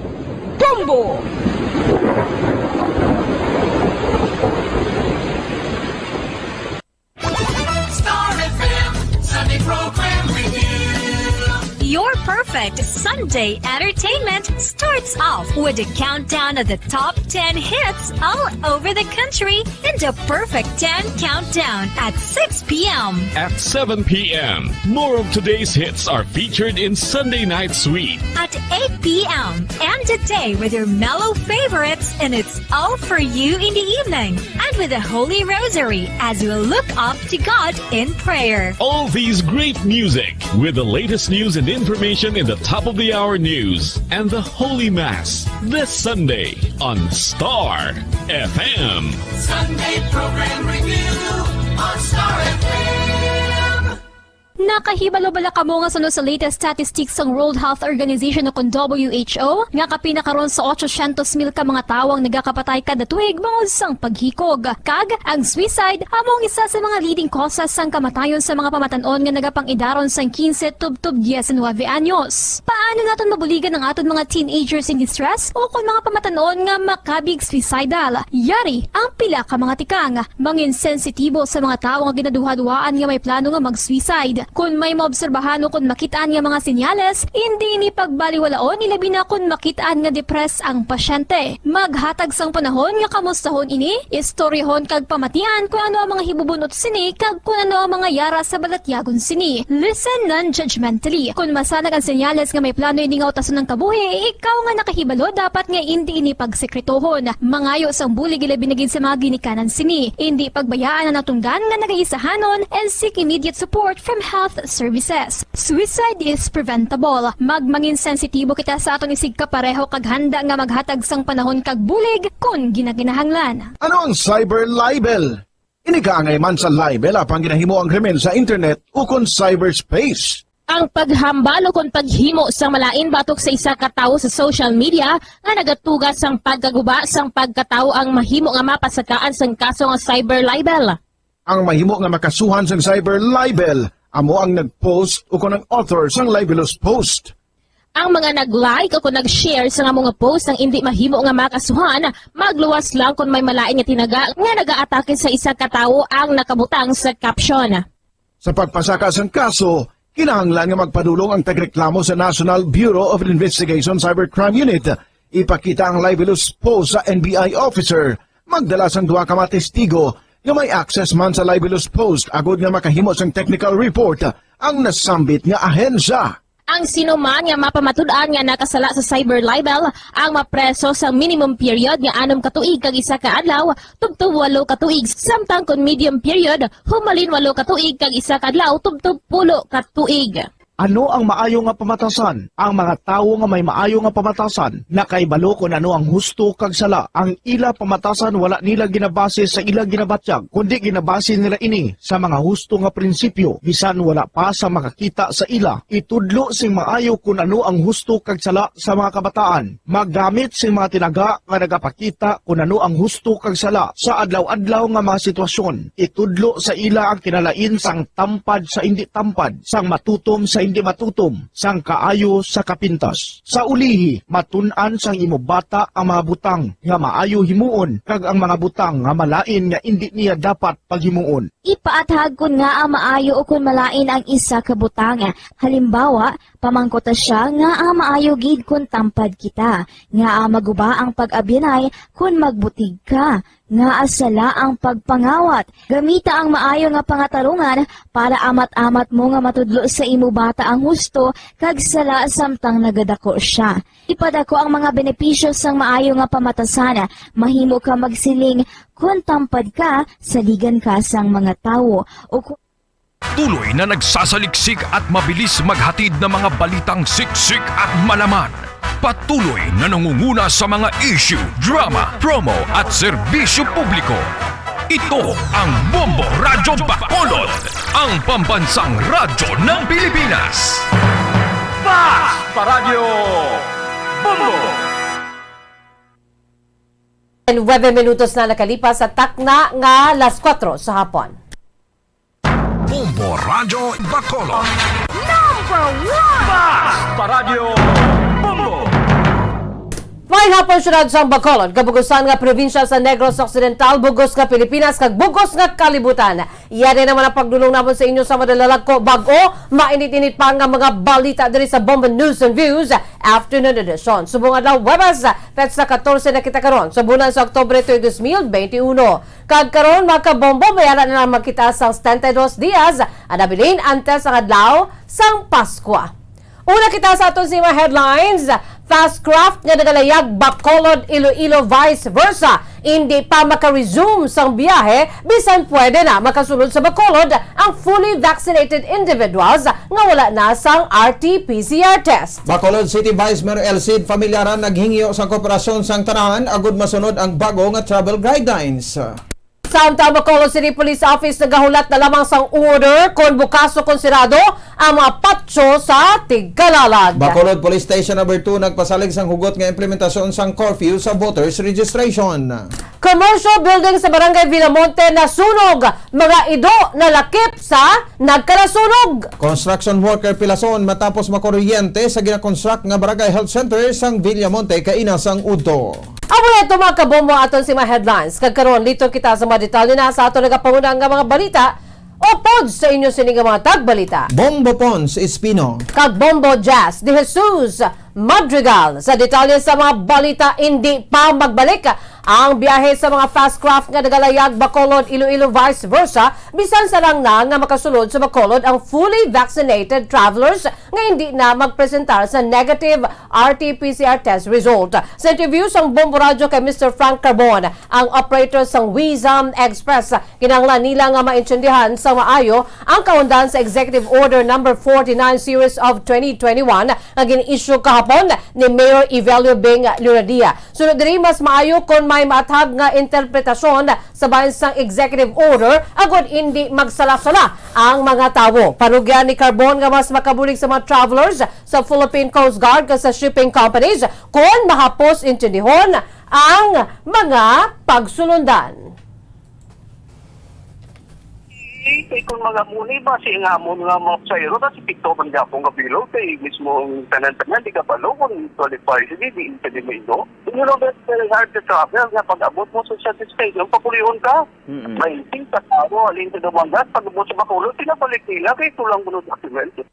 Bombo! Star F M, Sunday program with you. You're perfect. Sunday entertainment starts off with a countdown of the top ten hits all over the country in the Perfect ten Countdown at six p.m. At seven p.m., more of today's hits are featured in Sunday Night Sweet. At eight p.m., end the day with your mellow favorites, and it's all for you in the evening. And with the Holy Rosary as we look up to God in prayer. All these great music with the latest news and information in the top of the hour news and the Holy Mass this Sunday on Star F M. Sunday Program Review on Star F M. Nakahibalo bala kamo nga suno sa latest statistics sang World Health Organization o kon W H O, nga kapin na karon sa ochocientos mil ka mga tawo ang nagakapatay kada tuig bangod sang paghikog? Kag ang suicide amo ang isa sa mga leading causes sang kamatayon sa mga pamatan-on nga nagapang-idaron sang quince tubtob diecinuebe anyos. Paano naton mabuligan ang aton mga teenagers in distress o kon mga pamatan-on nga makabig suicidal? Yari ang pila ka mga tikang. Mangin sensitibo sa mga tawo nga ginaduhaduhaan nga may plano nga mag-suicide. Kon may maobserbahan o kon makit-an nga mga senyales, indi ini pagbaliwalaon, ilabi na kon makit-an nga depressed ang pasyente. Maghatag sang panahon nga kamustahon ini, istoryahon kag pamatian kon ano ang mga hibubun-ot sini kag kon ano ang mga yara sa balatyagon sini. Listen non-judgmentally. Kon masanag ang senyales nga may plano ini nga utason ang kabuhi, ikaw nga nakahibalo dapat nga indi ini pagsekretohon. Mangayo sang bulig, ilabi na gid sa mga ginikanan sini. Indi pagbayaan ang natunggan nga nagaisahanon and seek immediate support from health services. Suicide is preventable. Magmangin sensitibo kita sa aton isigkapareho kag handa nga maghatag sang panahon kag bulig kon ginakinahanglan. Ano ang cyber libel? Ini kaangay man sa libel apang ginahimo ang krimen sa internet ukon cyberspace. Ang paghambal ukon paghimo sang malain batok sa isa ka tawo sa social media nga nagatuga sang pagkaguba sang pagkatawo ang mahimo nga mapasakaan sang kaso nga cyber libel. Ang mahimo nga makasuhan sang cyber libel amo ang nag-post ukon ang author sang libelous post. Ang mga nag-like ukon nag-share sang amo nga post ang indi mahimo nga makasuhan, magluwas lang kon may malain nga tinaga nga nagaatake sa isa ka tawo ang nakabutang sa caption. Sa pagpasaka sang kaso, kinahanglan nga magpadulong ang tagreklamo sa National Bureau of Investigation Cybercrime Unit. Ipakita ang libelous post sa N B I officer. Magdala sang duha ka mga testigo nga may access man sa libelous post agod nga makahimo sang technical report ang nasambit nga ahensya. Ang sino man nga mapamatud-an nga nakasala sa cyber libel ang mapreso sa minimum period nga anom ka tuig kag isa ka adlaw tubtob walo ka tuig, samtang kon medium period, humalin walo ka tuig kag isa ka adlaw tubtob pulo ka tuig. Ano ang maayo nga pamatasan? Ang mga tawo nga may maayo nga pamatasan nakahibalo kon ano ang husto kag sala. Ang ila pamatasan wala nila ginabase sa ila ginabatyag, kundi ginabase nila ini sa mga husto nga prinsipyo, bisan wala pa sa makakita sa ila. Itudlo sing maayo kon ano ang husto kag sala sa mga kabataan. Maggamit sing mga tinaga nga nagapakita kon ano ang husto kag sala sa adlaw-adlaw nga mga sitwasyon. Itudlo sa ila ang kinalain sang tampad sa indi tampad, sang matutom sa indi matutom, sang kaayo sa kapintas. Sa ulihi, matun-an sang imo bata ang mga butang nga maayo himuon kag ang mga butang nga malain nga indi niya dapat paghimuon. Ipaathag kon ngaa maayo ukon malain ang isa ka butang. Halimbawa, pamangkuta sia ngaa maayo gid kon tampad kita, ngaa maguba ang pag-abyanay kon magbutig ka, ngaa sala ang pagpangawat. Gamita ang maayo nga pangatarungan para amat-amat mo nga matudlo sa imo bata ang husto kag sala samtang nagadako sia. Ipadako ang mga benepisyo sang maayo nga pamatasan. Mahimo ka magsiling, "Kon tampad ka, saligan ka sang mga tawo," o kon Tuloy na nagsasaliksik at mabilis maghatid ng mga balitang siksik at malaman. Patuloy na nangunguna sa mga issue, drama, promo at serbisyo publiko. Ito ang Bombo Radyo Bacolod, ang pambansang radyo ng Pilipinas. Basta Radyo Bombo! Nuebe minutos na nakalipas sa takna nga las kuwatro sa hapon. Bombo Radyo Bacolod. Number one! Basta Radyo Bombo! Painhapon, siyudad sang Bacolod, kabugusan nga probinsya sa Negros Occidental, bugos nga Pilipinas, kag bugos nga kalibutan. Yari naman ang pagdulong namon sa inyo sa madalalagko, bag-o, mainit-init pa nga mga balita diri sa Bombo News and Views Afternoon Edition. Subong adlaw, Huwebes, petsa katorse na kita karon sa bulan sa Oktubre, tuig dos mil benti uno. Kag karon, mga kabombo, mayara na lang magkita sang setenta y dos dias ang nabilin antes ang adlaw sang Paskwa. Una kita sa aton sini mga headlines. Fast craft nga nagalayag Bacolod, Iloilo, vice versa, indi pa maka-resume sang biyahe, bisan pwede na makasulod sa Bacolod ang fully vaccinated individuals nga wala na sang R T P C R test. Bacolod City Vice Mayor El Cid Familiaran naghingyo sa kooperasyon sang tanan agud masunod ang bago nga travel guidelines. Samtang Bacolod City Police Office nagahulat na lamang sang order kon bukas o kon sirado ang mga patio sa Tigkalalag. Bacolod Police Station Number Two nagpasalig sang hugot nga implementasyon sang curfew sa voters registration. Commercial building sa Barangay Villamonte nasunog, mga ido nalakip sa nagkalasunog. Construction worker pilason matapos makuryente sa ginakonstruct nga Barangay Health Center sang Villamonte kaina sang udto. Amo na ito, mga kabombo, aton sini mga headlines. Kag karon, liton kita sa mga detalye na sa aton nagapanguna nga mga balita. Upod sa inyo sini nga mga tagbalita, Bombo Pons Espino kag Bombo Jazz de Jesus Madrigal. Sa detalye sa mga balita, indi pa magbalik ang biyahe sa mga fast craft nga nagalayag Bacolod, Iloilo, vice versa, bisan sarang na nga makasulod sa Bacolod ang fully vaccinated travelers nga hindi na magpresentar sa negative R T P C R test result. Sa interview sang Bombo Radyo kay Mister Frank Carbon, ang operator sang Wizam Express, kinahanglan nila nga maintindihan sa maayo ang kaundan sa Executive Order Number forty-nine Series of twenty twenty-one nga gin-issue kahapon ni Mayor Evelio Bing Lunadia. Sunod diri, mas maayo kon may maathag nga interpretasyon sa bahin sang executive order agud indi magsala-sala ang mga tawo. Panugyan ni Carbon nga mas makabulig sa mga travelers sa Philippine Coast Guard kag sa shipping companies kon mahapos intindihon ang mga pagsulundan. Kay kung mga muni ba, si nga mo nga mga pasahero, kasi pito man gyapon nga bilog, kay mismo ang tanan-tanan, di ka balo kung qualify, sige, di ka di mo indo. You know, that's very hard to travel, nga pag-abot mo sa Southeast Station, papulion ka. Mm-mm. May isip sa tao, alin sa Dumangas, pag-abot sa Bacolod, pinabalik nila, kay kulang mo ng document.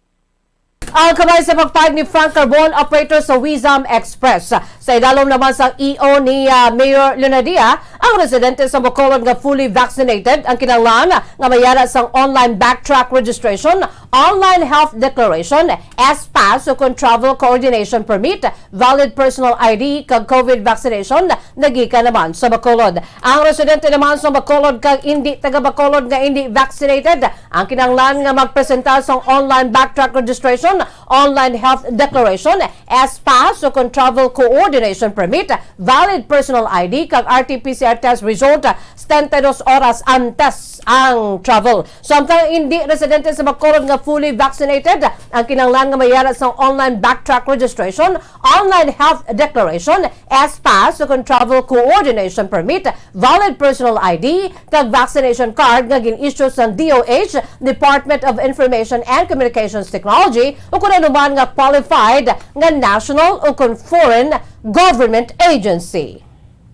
Ang kamay sa pagpahayag ni Frank Carbon, operator sa Wizam Express. Sa idalom naman sang E O ni, ah, Mayor Leonadia, ang residente sa Bacolod nga fully vaccinated ang kinahanglan nga mayara sang online backtrack registration, online health declaration, S pass o kon travel coordination permit, valid personal I D, kag COVID vaccination, nagikan naman sa Bacolod. Ang residente naman sa Bacolod kag indi taga Bacolod nga indi vaccinated, ang kinahanglan nga magpresenta sang online backtrack registration, online health declaration, S pass o kon travel coordination permit, valid personal I D, kag R T P C R test result setenta y dos oras antes ang travel. Samtang indi residente sa Bacolod nga fully vaccinated, ang kinahanglan nga mayara sang online backtrack registration, online health declaration, S pass o kon travel coordination permit, valid personal I D, kag vaccination card nga gin-issue sang D O H, Department of Information and Communications Technology, o kon anuman nga qualified nga national o kon foreign government agency.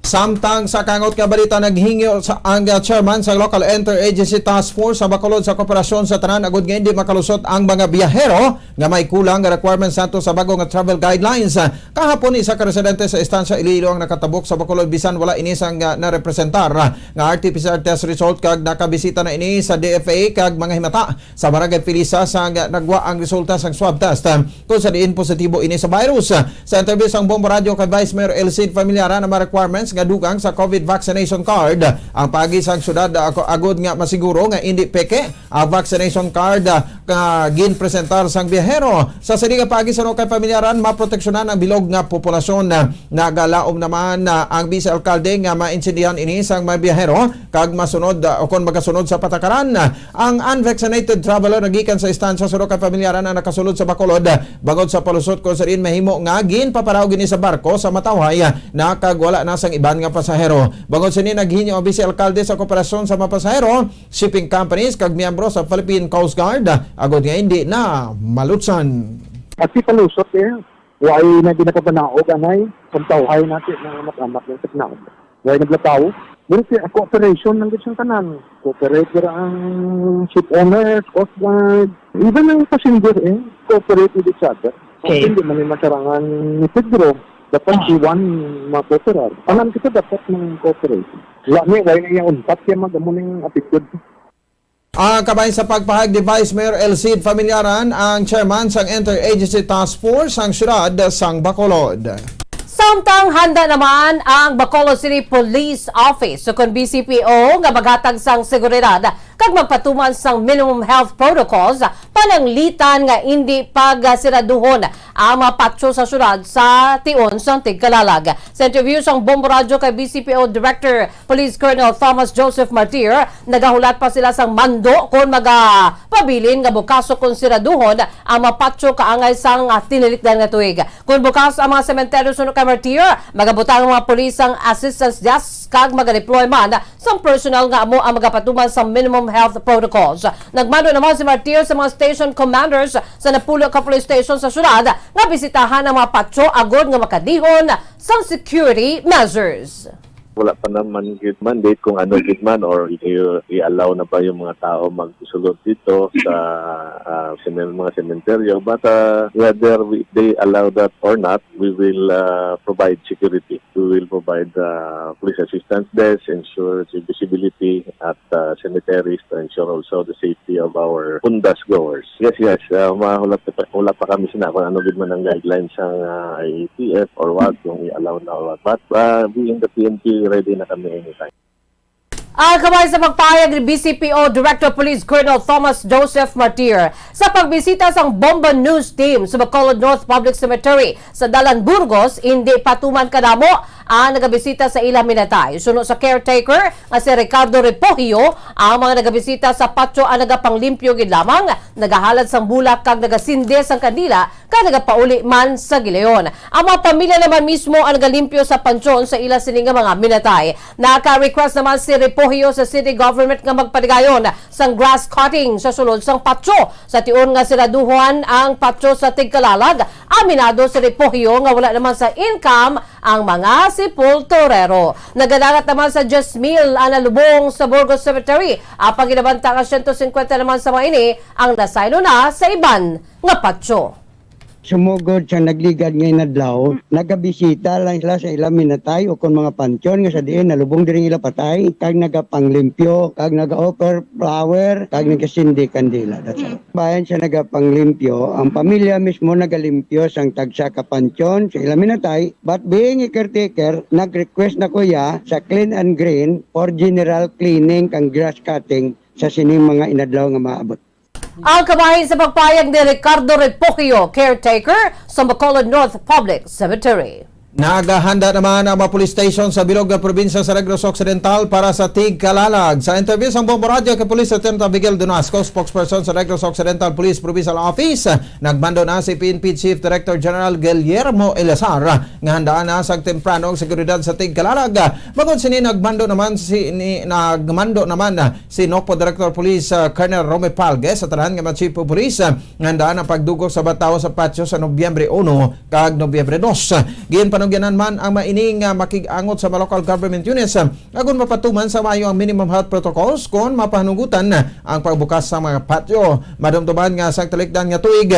Samtang sa kangot nga balita, naghingyo sa ang, uh, chairman sa Local Interagency Task Force sa Bacolod sa kooperasyon sa tanan agud nga hindi makalusot ang mga biyahero nga may kulang nga requirements nato sa bago nga travel guidelines. Kahapon, isa ka residente sa Estancia Iloilo ang nakatabok sa Bacolod bisan wala ini sang, uh, narepresentar, uh, nga R T P C R test result, kag nakabisita na ini sa D F A kag mga himata sa Barangay Felisa sa nga nagwa ang resulta sang swab test, uh, kung sa diin positibo ini sa virus. Sa interview sang Bombo Radyo kay Vice Mayor El Cid Familiaran ang mga requirements nga dugang sa COVID vaccination card, ang paagi sang syudad, uh, agud nga masiguro nga indi peke ang vaccination card, ah, nga ginpresentar sang biyahero. Sa sini nga paagi, suno kay Familiaran, maproteksyonan ang bilog nga populasyon, ah, nagalaom naman, ah, ang Vice Alkalde nga maintindihan ini sang mga biyahero kag masunod, ah, o kon magasunod sa patakaran. Ang unvaccinated traveler nga gikan sa Estancia, suno kay Familiaran, ang nakasulod sa Bacolod, ah, bangod sa palusot kung sa diin mahimo nga ginpaparaog ini sa barko sa Matawhay, ah, na kag wala na sang iban nga pasahero. Bangod sini, naghinyo ang Vice Alkalde sa kooperasyon sa mga pasahero, shipping companies kag miyembro sa Philippine Coast Guard, agod nga hindi na malutsan. At si palusot, eh. Wala na ginapabanaog, anay. Pantawhay natin na mag-amak ng technology. Wala naglataw. Pero si cooperation lang gid siyang tanan. Cooperate dira ang ship owners, Coast Guard, even ang passenger, eh, cooperate with each other. Okay. Hindi man yung masarangan ni Pedro. Dapat si Juan ma-cooperate. Tanan kita dapat mag-cooperate. Wala ni, wala na yung untat kaya mag-amo ning attitude. Ah, kabahin sa pagpahayag ni Vice Mayor Elcid Familiaran, ang chairman sang Interagency Task Force sang siyudad sang Bacolod. Samtang handa naman ang Bacolod City Police Office, sukon B C P O, nga maghatag sang seguridad kag magpatuman sang minimum health protocols, pananglitan nga indi pagsiraduhon ang mga patio sa siyudad sa tion sang tigkalalag. Sa interview sang Bombo Radyo kay B C P O Director Police Colonel Thomas Joseph Martir, nagahulat pa sila sang mando kon magapabilin nga bukaso kon siraduhon ang mga patio kaangay sang, ah, tinilikdan nga tuig. Kon bukas ang mga sementeryo suno kay Martir, magabutang ang mga pulis sang assistance desk kag magadeploy man sang personal nga amo ang magapatuman sa minimum health protocols. Nagmando naman si Martir sa mga station commanders sa napulo ka police station sa syudad nga bisitahan ang mga patio agod nga makadihon sang security measures. Wala pa naman gid mandate kung ano gid man or i-, i-allow na ba yung mga tao magsulod dito sa, ah, semen-, mga sementeryo. But, ah, whether we, they allow that or not, we will, ah, provide security. We will provide, ah, police assistance desk, ensure the visibility at, ah, cemeteries to ensure also the safety of our Undas goers. Yes, yes. Ah, ma-, wala pa, wala pa kami sina kung ano gid man ang guidelines sang, ah, I A T F or what, kung i-allow na or what. But, ah, being the P N P, ready na kami anytime. Ah, kabay sa pagpahayag ni B C P O Director Police Colonel Thomas Joseph Martir, sa pagbisita sang Bomba News Team sa Bacolod North Public Cemetery sa Dalan Burgos, hindi patuman kadamo ang nagabisita sa ila minatay. Suno sa caretaker nga si Ricardo Refugio, ang mga nagabisita sa patio ang nagapanglimpyo gid lamang, nagahalad sang bulak kag nagasindi sang kandila kag nagapauli man sa gilayon. Ang mga pamilya naman mismo ang nagalimpyo sa panteon sa ila sini nga mga minatay. Naka-request naman si Refugio sa city government nga magpaligayon sang grass cutting sa sulod sang patio. Sa tion nga siraduhon ang patio sa tigkalalag, aminado si Refugio nga wala naman sa income ang mga sepulturero. Nagadangat naman sa diyes mil ang nalubong sa Burgos Cemetery, apang ginabanta nga siyento singkwenta naman sa mga ini ang nasaylo na sa iban nga patio. Sumugod sa nagligad nga inadlaw, nagabisita lang sila sa ilang minatay o kon mga panteon nga sa diin nalubong diri ang ila patay, kag nagapanglimpyo, kag naga-offer flower, kag nagasindi kandila. That's all. Bayan sa nagapanglimpyo, ang pamilya mismo nagalimpyo sang tagsa ka panteon sa ilang minatay, but being a caretaker, nag-request na ko iya sa clean and green for general cleaning kang grass cutting sa sining mga inadlaw nga maabot. Ang kabahin sa pagpayag ni Ricardo Refugio, caretaker sa Bacolod North Public Cemetery. Nagahanda naman ang mga police station sa bilog nga probinsya sa Negros Occidental para sa tigkalalag. Sa interview sang Bombo Radyo kay Police Lieutenant Abigail Donasco, spokesperson sa Negros Occidental Police Provincial Office, nagmando na si P N P Chief Director General Guillermo Eleazar nga handaan na sa temprano ang seguridad sa tigkalalag. Bangod sini, nagmando naman si, ni, nagmando naman si NOCPO Director Police, ah, Colonel Romy Palgue sa tanan nga mga Chief of Police, ah, nga handaan ang pagdugok sa mga tawo sa patio sa Nobyembre uno kag Nobyembre dos. Ginpanugyanan man ang mga ini nga makig-angot sa mga local government units, ah, agon mapatuman sa maayo ang minimum health protocols kon mapahanugutan ang pagbukas sa mga patio. Madumduman nga sa talikdan nga tuig,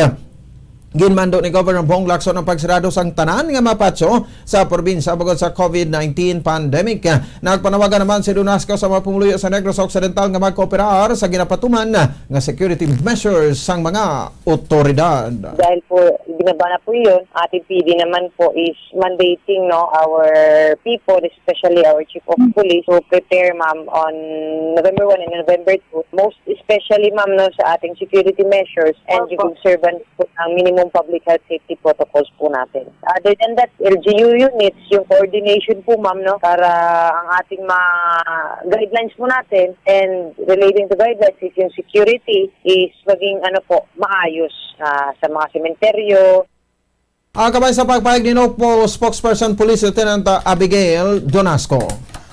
ginmando ni Governor Bong Lacson ang pagsirado sang tanan nga mga patio sa probinsya bangod sa COVID nineteen pandemic. Nagpanawagan naman si Donasco sa mga pumuluyo sa Negros Occidental nga magkooperar sa ginapatuman nga security measures sang mga otoridad. Dahil po, binaba na po yun, ating P D naman po is mandating, no, our people, especially our Chief of Police, to prepare, ma'am, on November one and November two, most especially, ma'am, no, sa ating security measures and yung observance po ng minimum public health safety protocols po natin. Other than that, L G U units, yung coordination po, ma'am, no, para ang ating mga guidelines po natin and relating to guidelines is yung security is maging, ano po, maayos, ah, sa mga sementeryo. Ang kabay sa pagpahayag ni NOCPO spokesperson Police Lieutenant, ah, Abigail Donasco.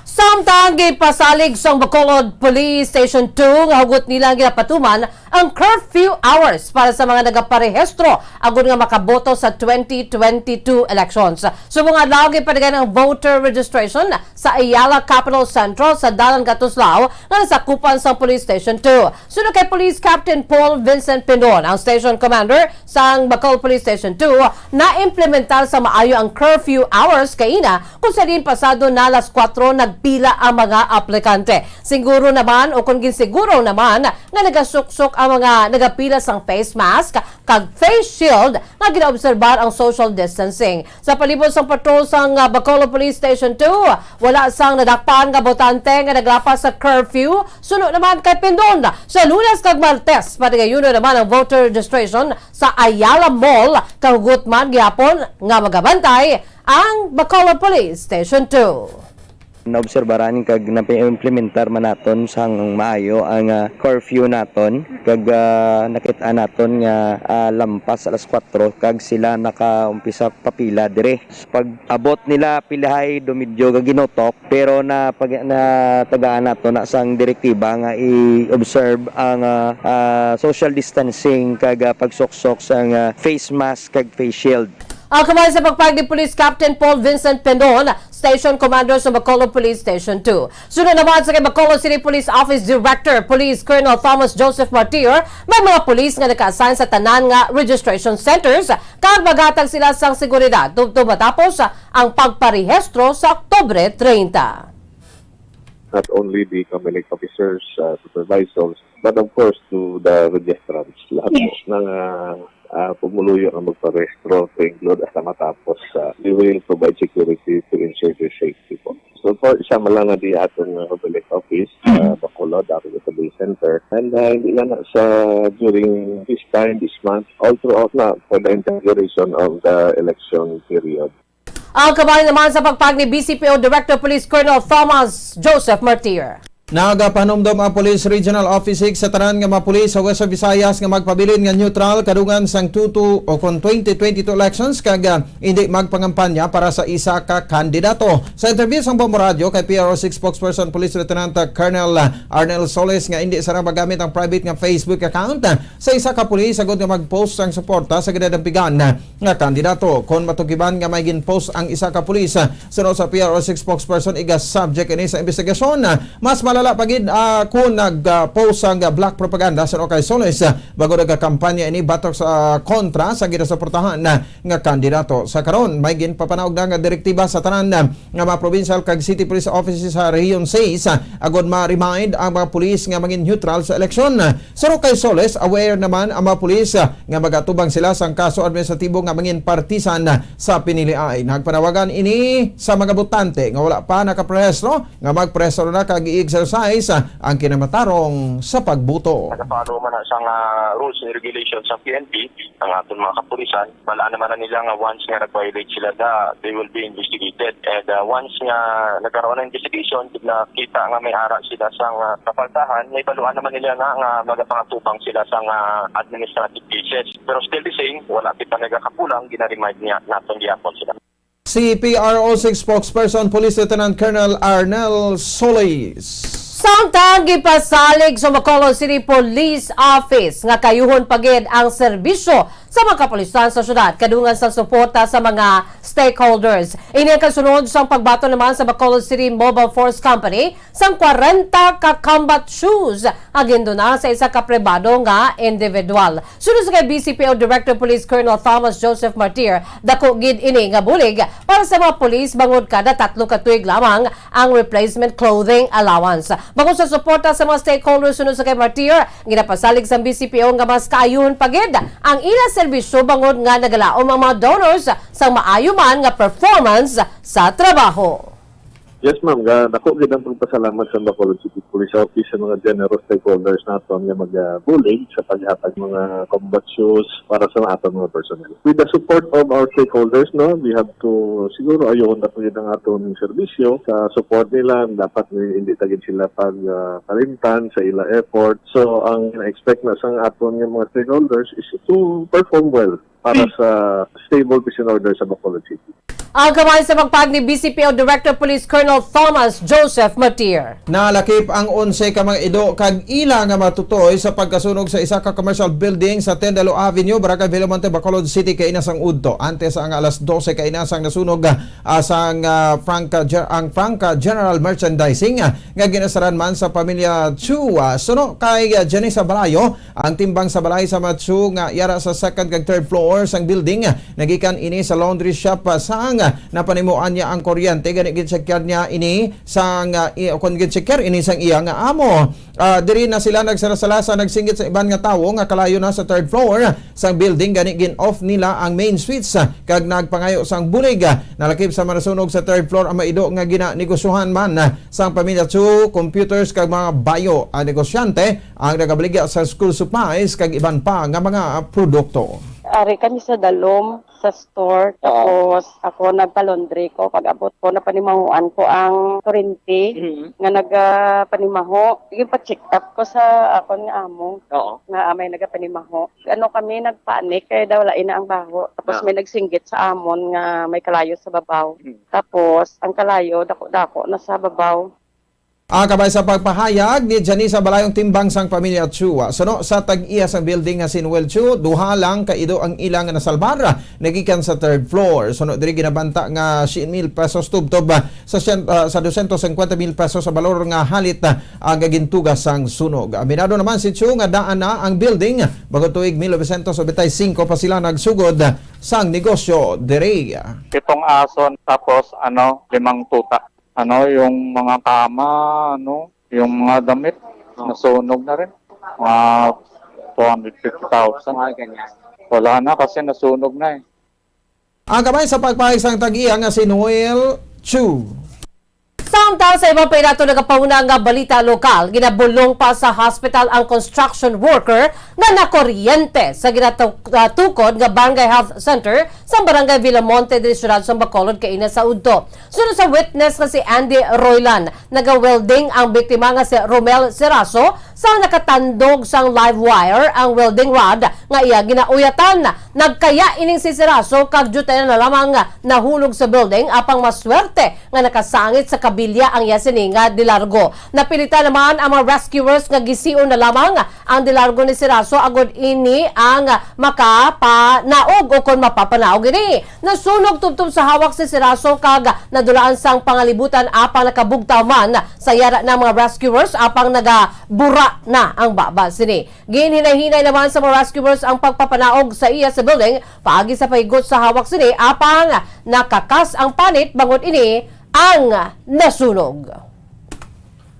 Samtang gipasalig sang Bacolod Police Station two nga hugot nila ang ginapatuman ang curfew hours para sa mga nagaparehistro agud nga makaboto sa twenty twenty-two elections. Subong adlaw, gipatigay ang voter registration sa Ayala Capital Central sa Dalan Katuslao nga nasakupan sang Police Station two. Suno kay Police Captain Paul Vincent Pindon, ang station commander sang Bacolod Police Station two, naimplementar sa maayo ang curfew hours kaina, kung sa diin pasado na alas kuwatro nagpila ang mga aplikante. Siguro naman, o kung ginsiguro naman, nga nagasuksok ang mga nagapila sang face mask kag face shield nga ginaobserbar ang social distancing. Sa palibot sang patrol sang, ah, Bacolod Police Station two, wala sang nadakpan nga botante nga naglapas sa curfew. Suno naman kay Pindon, sa Lunes kag Martes, patigayunon naman ang voter registration sa Ayala Mall. Kahugot man gihapon nga magabantay ang Bacolod Police Station two. Naobserbaran kag naimplementar man naton sang maayo ang, ah, curfew naton, kag, ah, nakit-an naton nga, ah, lampas alas kuwatro kag sila nakaumpisa papila diri. Sa pag-abot nila, pilahay dumidyo nga ginutok, pero na pag, natagaan nato na sang direktiba nga i-observe ang, ah, ah, social distancing kag, ah, pagsuksok sang, ah, face mask kag face shield. Ang kamay sa pagpag ni Police Captain Paul Vincent Pendon, Station Commander sa Bacolod Police Station two. Sunod naman sa kay Bacolod City Police Office Director, Police Colonel Thomas Joseph Martir, may mga pulis nga naka-assign sa tanan nga registration centers kag maghatag sila sang seguridad tubtob matapos ang pagparehistro sa Oktubre treinta. Not only the Comelec officers, uh, supervisors, but of course to the registrants, lahat po ng, uh, uh, pumuluyo nga magparehistro, to include hasta matapos, uh, we will provide security to ensure their safety po. So for isa man lang na di aton, uh, Comelec office, uh, Bacolod, Arroyo Civil Center, and, uh, hindi lang na sa during this time, this month, all throughout na for the entire duration of the election period. Ang kabahin naman sa pagpag ni B C P O Director Police Colonel Thomas Joseph Martir. Nagapahanumdom ang Police Regional Office six sa tanan nga mga pulis sa Western Visayas nga magpabilin nga neutral kadungan sang two two o kon twenty twenty-two elections kag, ah, hindi magpangampanya para sa isa ka kandidato. Sa interview sang Bombo Radio kay P R O six spokesperson Police Lieutenant, ah, Colonel, ah, Arnel Solis nga hindi sara magamit ang private nga Facebook account, ah, sa isa ka pulis agud nga mag-post sang suporta sa ginadampigan, ah, nga kandidato. Kon matukiban nga may gin-post ang isa ka pulis, ah, suno sa P R O six spokesperson, iga-subject ini sa investigasyon. Ah, mas malala pa gid, ah, kon nag-post sang black propaganda suno kay Solis, ah, bangod nagakampanya ini batok sa kontra sa ginasuportahan, ah, nga kandidato. Sa karon, may ginpapanaog na nga direktiba sa tanan, ah, nga mga provincial kag city police offices sa Region six, ah, agud ma-remind ang mga pulis nga mangin neutral sa eleksyon. Suno kay Solis, aware naman ang mga pulis, ah, nga magatubang sila sang kaso administratibo nga mangin partisan, ah, sa piniliay. Nagpanawagan ini sa mga botante nga wala pa nakaparehistro nga magparehistro na kag i-exercise, ah, ang kinamatarong sa pagboto. Nagapalo man na sang, ah, rules and regulations sa P N P, ang aton mga kapulisan. Balaan naman na nila nga once nga nag-violate sila, da, they will be investigated. And, uh, once nga nagkaroon ng investigation, nakita nga may ara sila sang, uh, kapaltahan, may baluan naman nila nga, nga magapangatubang sila sang, uh, administrative cases. Pero still the same, wala kita nagakapulang, ginaremind niya naton gihapon sila. Si P R O six spokesperson Police Lieutenant Colonel Arnel Solis. Samtang gipasalig sa Bacolod City Police Office nga kayuhon pa gid ang serbisyo sa mga kapulisan sa syudad, kadungan sa suporta sa mga stakeholders. Ini ang kasunod sang pagbaton naman sa Bacolod City Mobile Force Company sang kwarenta ka combat shoes nga gindona sa isa ka pribado nga individual. Suno sa kay B C P O Director Police Colonel Thomas Joseph Martir, dako gid ini nga bulig para sa mga pulis bangod kada tatlo ka tuig lamang ang replacement clothing allowance. Bangod sa suporta sa mga stakeholders, suno sa kay Martir, ginapasalig sang B C P O nga mas kaayuhon pa gid ang ila serbisyo bangod nga nagalaom ang mga donors sang maayo man nga performance sa trabaho. Yes, ma'am. Ga-, dako gid ang pagpasalamat sa Bacolod City Police Office sa mga generous stakeholders naton nga magabulig sa paghatag mga combat shoes para sa aton mga personnel. With the support of our stakeholders, no, we have to, siguro, ayuhon na po gid ang aton serbisyo. Sa support nila, dapat ni-, hindi ta gid sila pag, ah, kalimtan sa ila effort. So, ang na-expect na sa aton nga mga stakeholders is to perform well. para sa stable peace and order sa Bacolod City. Ang kamay sa pagpahayag ni B C P O Director Police Colonel Thomas Joseph Matier. Nalakip ang onse ka mga ido kag ila nga matutoy sa pagkasunog sa isa ka commercial building sa Tendalo Avenue, Barangay Villamonte, Bacolod City, kaina sang udto. Antes ang alas dose kaina sang nasunog, ah, sang, ah, Franca Ger-, ang Franca General Merchandising, ah, nga ginasaran man sa pamilya Chua. Suno kay, ah, Janisa Balayo, ang timbang sa balay sa Machu nga yara sa second kag third floor sang building, nagikan ini sa laundry shop, ah, sang, ah, napanimuan niya ang kuryente, gani ginchekyar niya ini sang, ah, i-, kon ginchekyar ini sang iya nga amo. Ah, diri na sila nagsarasala sa nagsinggit sa iban nga tawo nga kalayo na sa third floor sang building, gani gin-off nila ang main switch, ah, kag nagpangayo sang bulig. Ah, nalakip sa manasunog sa third floor ang maido nga ginanegosyohan man, ah, sang pamilya Chu, computers kag mga bayo. Ang negosyante ang nagabaligya sa school supplies kag iban pa nga mga produkto. Ari kami sa dalom sa store, Oo. Tapos ako nagpa-laundry ko. Pag-abot ko, napanimahuan ko ang kurente Mhm. nga nagapanimaho. Yung pa-check up ko sa akon nga amo Oo. nga may nagapanimaho. Ano kami, nagpanic kay daw lain na ang baho. Tapos Oo. may nagsinggit sa amon nga may kalayo sa babaw. Mhm. Tapos ang kalayo, dako-dako na sa babaw. Ah, kabay sa pagpahayag ni Janisa Balayong, timbang sang pamilya Chua, suno sa tag-iya sang building nga si Noel Chu, duha lang ka ido ang ila nga nasalbar, nagikan sa third floor. Suno diri, ginabanta nga siyam mil pesos tubtob, ah, sa syen-, ah, sa dosyentos singkwenta mil pesos sa balor nga halit, ah, ang gintuga sang sunog. Aminado naman si Chu nga daan na ang building, bangod tuig mil novecientos nobenta y cinco pa sila nagsugod sang negosyo diri. Pitong aso, tapos, ano, limang tuta. Ano, yung mga kama, ano, yung mga damit, Oh. nasunog na rin. Mga two hundred fifty thousand. Mga ganyan. Wala na kasi nasunog na eh. Ang kamay sa pagpahayag sang tag-iya nga si Noel Chu. Samtang sa iba pa nato nagapahuna nga balita lokal, ginabulong pa sa hospital ang construction worker nga nakuryente sa ginatukod nga Barangay Health Center sa Barangay Villamonte, diri siyudad sa Bacolod, kaina sa udto. Suno sa witness nga si Andy Roylan, naga-welding ang biktima nga si Romel Seraso. Sa nakatandog sang live wire ang welding rod nga iya ginauyatan, nagkaya ining si Seraso kag diutay na lamang nahulog sa building, apang maswerte nga nakasangit sa kabilya ang iya sini nga de largo. Napilitan naman ang mga rescuers nga gisiun na lamang ang de largo ni Seraso agod ini ang makapanaog o kon mapapanaog ini. Nasunog tubtob sa hawak si Seraso kag nadulaan sang pangalibutan, apang nakabugtaw man sa yara na mga rescuers, apang nagabura na ang baba sini. Ginhinay-hinay naman sa mga rescuers ang pagpapanaog sa iya sa building paagi sa paghigot sa hawak sini, apang nakakas ang panit bangod ini ang nasunog.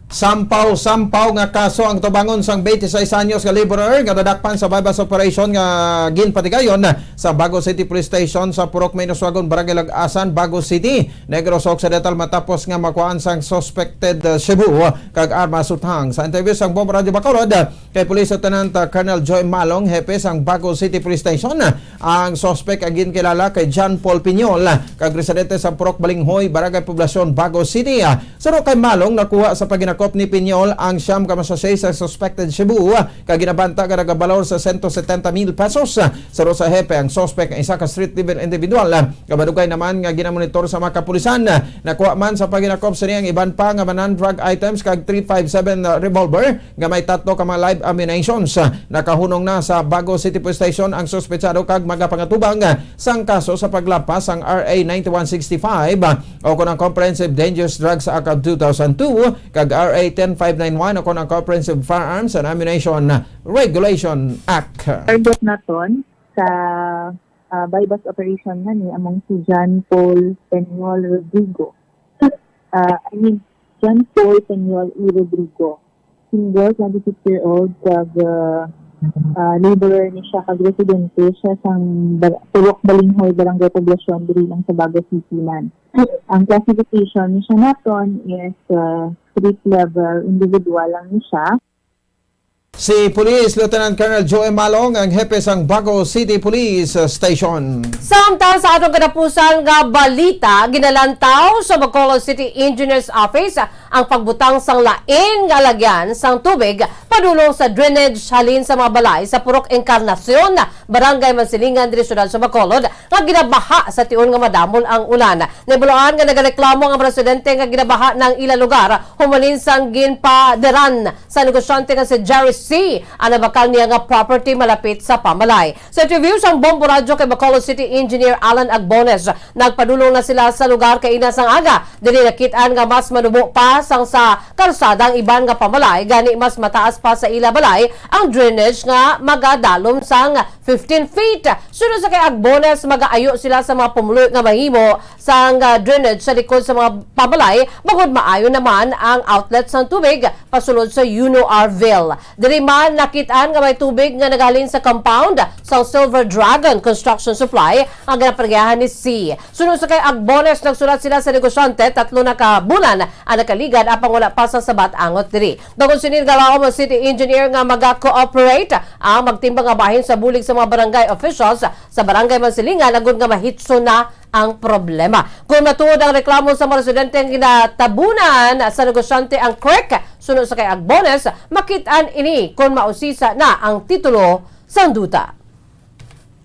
Sampaw-sampaw nga kaso ang tubangon sang twenty-six anyos nga laborer nga nadakpan sa buy-bust operation nga ginpatigayon sa Bago City Police Station sa Purok Mainoswagon, Barangay Lag-asan, Bago City, Negros Occidental, matapos nga makuhaan sang suspected, uh, shabu kag armas uthang. Sa interview sang Bomb Radyo Bacolod, uh, kay Police Lieutenant, uh, Colonel Joy Malong, hepe sang Bago City Police Station, uh, ang suspect ang ginkilala kay John Paul Piñol, uh, kag residente sa Purok Balinghoy, Barangay Poblacion, Bago City. Uh, Suno kay Malong, nakuha sa paghinakop ni Piñol ang siyam ka masasay sa suspected shabu, kag ginabanta nga nagabalor sa sento setenta mil pesos. Suno sa hepe, ang suspect ang isa ka street level individual nga madugay naman nga ginamonitor sa mga kapulisan. Nakuha man sa paghinakop sini ang iban pa nga mga non-drug items kag three five seven revolver nga may tatlo ka mga live ammunitions. Nakahunong na sa Bago City Police Station ang suspetsado kag magapangatubang sang kaso sa paglapas sang R A ninety-one sixty-five, o kon ang Comprehensive Dangerous Drugs Act of two thousand two, kag R A ten five nine one, o kon ang Comprehensive Firearms and Ammunition Regulation Act. Target naton sa, ah, buy-bust operation nga ni among si John Paul Peñol Rodrigo. Ah, I mean, John Paul Peñol E. Rodrigo. Single, twenty-six year old, kag, ah, ah, laborer ni siya, kag residente siya sang Bar-, Purok Balinghoy, Barangay Poblacion, diri lang sa Bago City man. Ang classification ni siya naton is, ah, street level individual lang ni siya. Si Police Lieutenant Colonel Joey Malong ang hepe sang Bago City Police Station. Samtang sa atong katapusan nga balita, ginalantaw sa Bacolod City Engineers Office ang pagbutang sang lain nga alagyan sang tubig padulong sa drainage halin sa mga balay sa Purok Encarnacion, Barangay Mansilingan, diri siyudad sa Bacolod, nga ginabaha sa tion nga madamon ang ulan. Nahibaluan nga nagareklamo ang mga residente nga ginabaha ng ila lugar humalin sang ginpadiran sa negosyante nga si Jerry C ang nabakal niya nga property malapit sa pamalay. Sa interview sang Bombo Radyo kay Bacolod City Engineer Alan Agbones, nagpadulong na sila sa lugar kaina sang aga. Diri nakit-an nga mas manubo pa sang sa karsada ang iban nga pamalay, gani mas mataas pa sa ila balay ang drainage nga magadalom sang fifteen feet. Suno sa kay Agbones, magaayo sila sa mga pumuluyo nga mahimo sang, ah, drainage sa likod sa mga pamalay, bangod maayo naman ang outlet sang tubig pasulod sa Uno Arville. Diri man nakit-an nga may tubig nga nagahalin sa compound sang Silver Dragon Construction Supply ang ginapagiyahan ni C. Suno sa kay Agbones, nagsulat sila sa negosyante tatlo na ka bulan ang nakaligad, apang wala pa sa sabat angot diri. Bangod sini, naglaom ang city engineer nga maga-cooperate ang magtimbang nga bahin sa bulig sa mga barangay officials sa Barangay Mansilingan agud nga mahitso na ang problema. Kung matuod ang reklamo sa mga residente nga ginatabunan sa negosyante ang creek, suno sa kay Agbones, makit-an ini kon mausisa na ang titulo sang duta.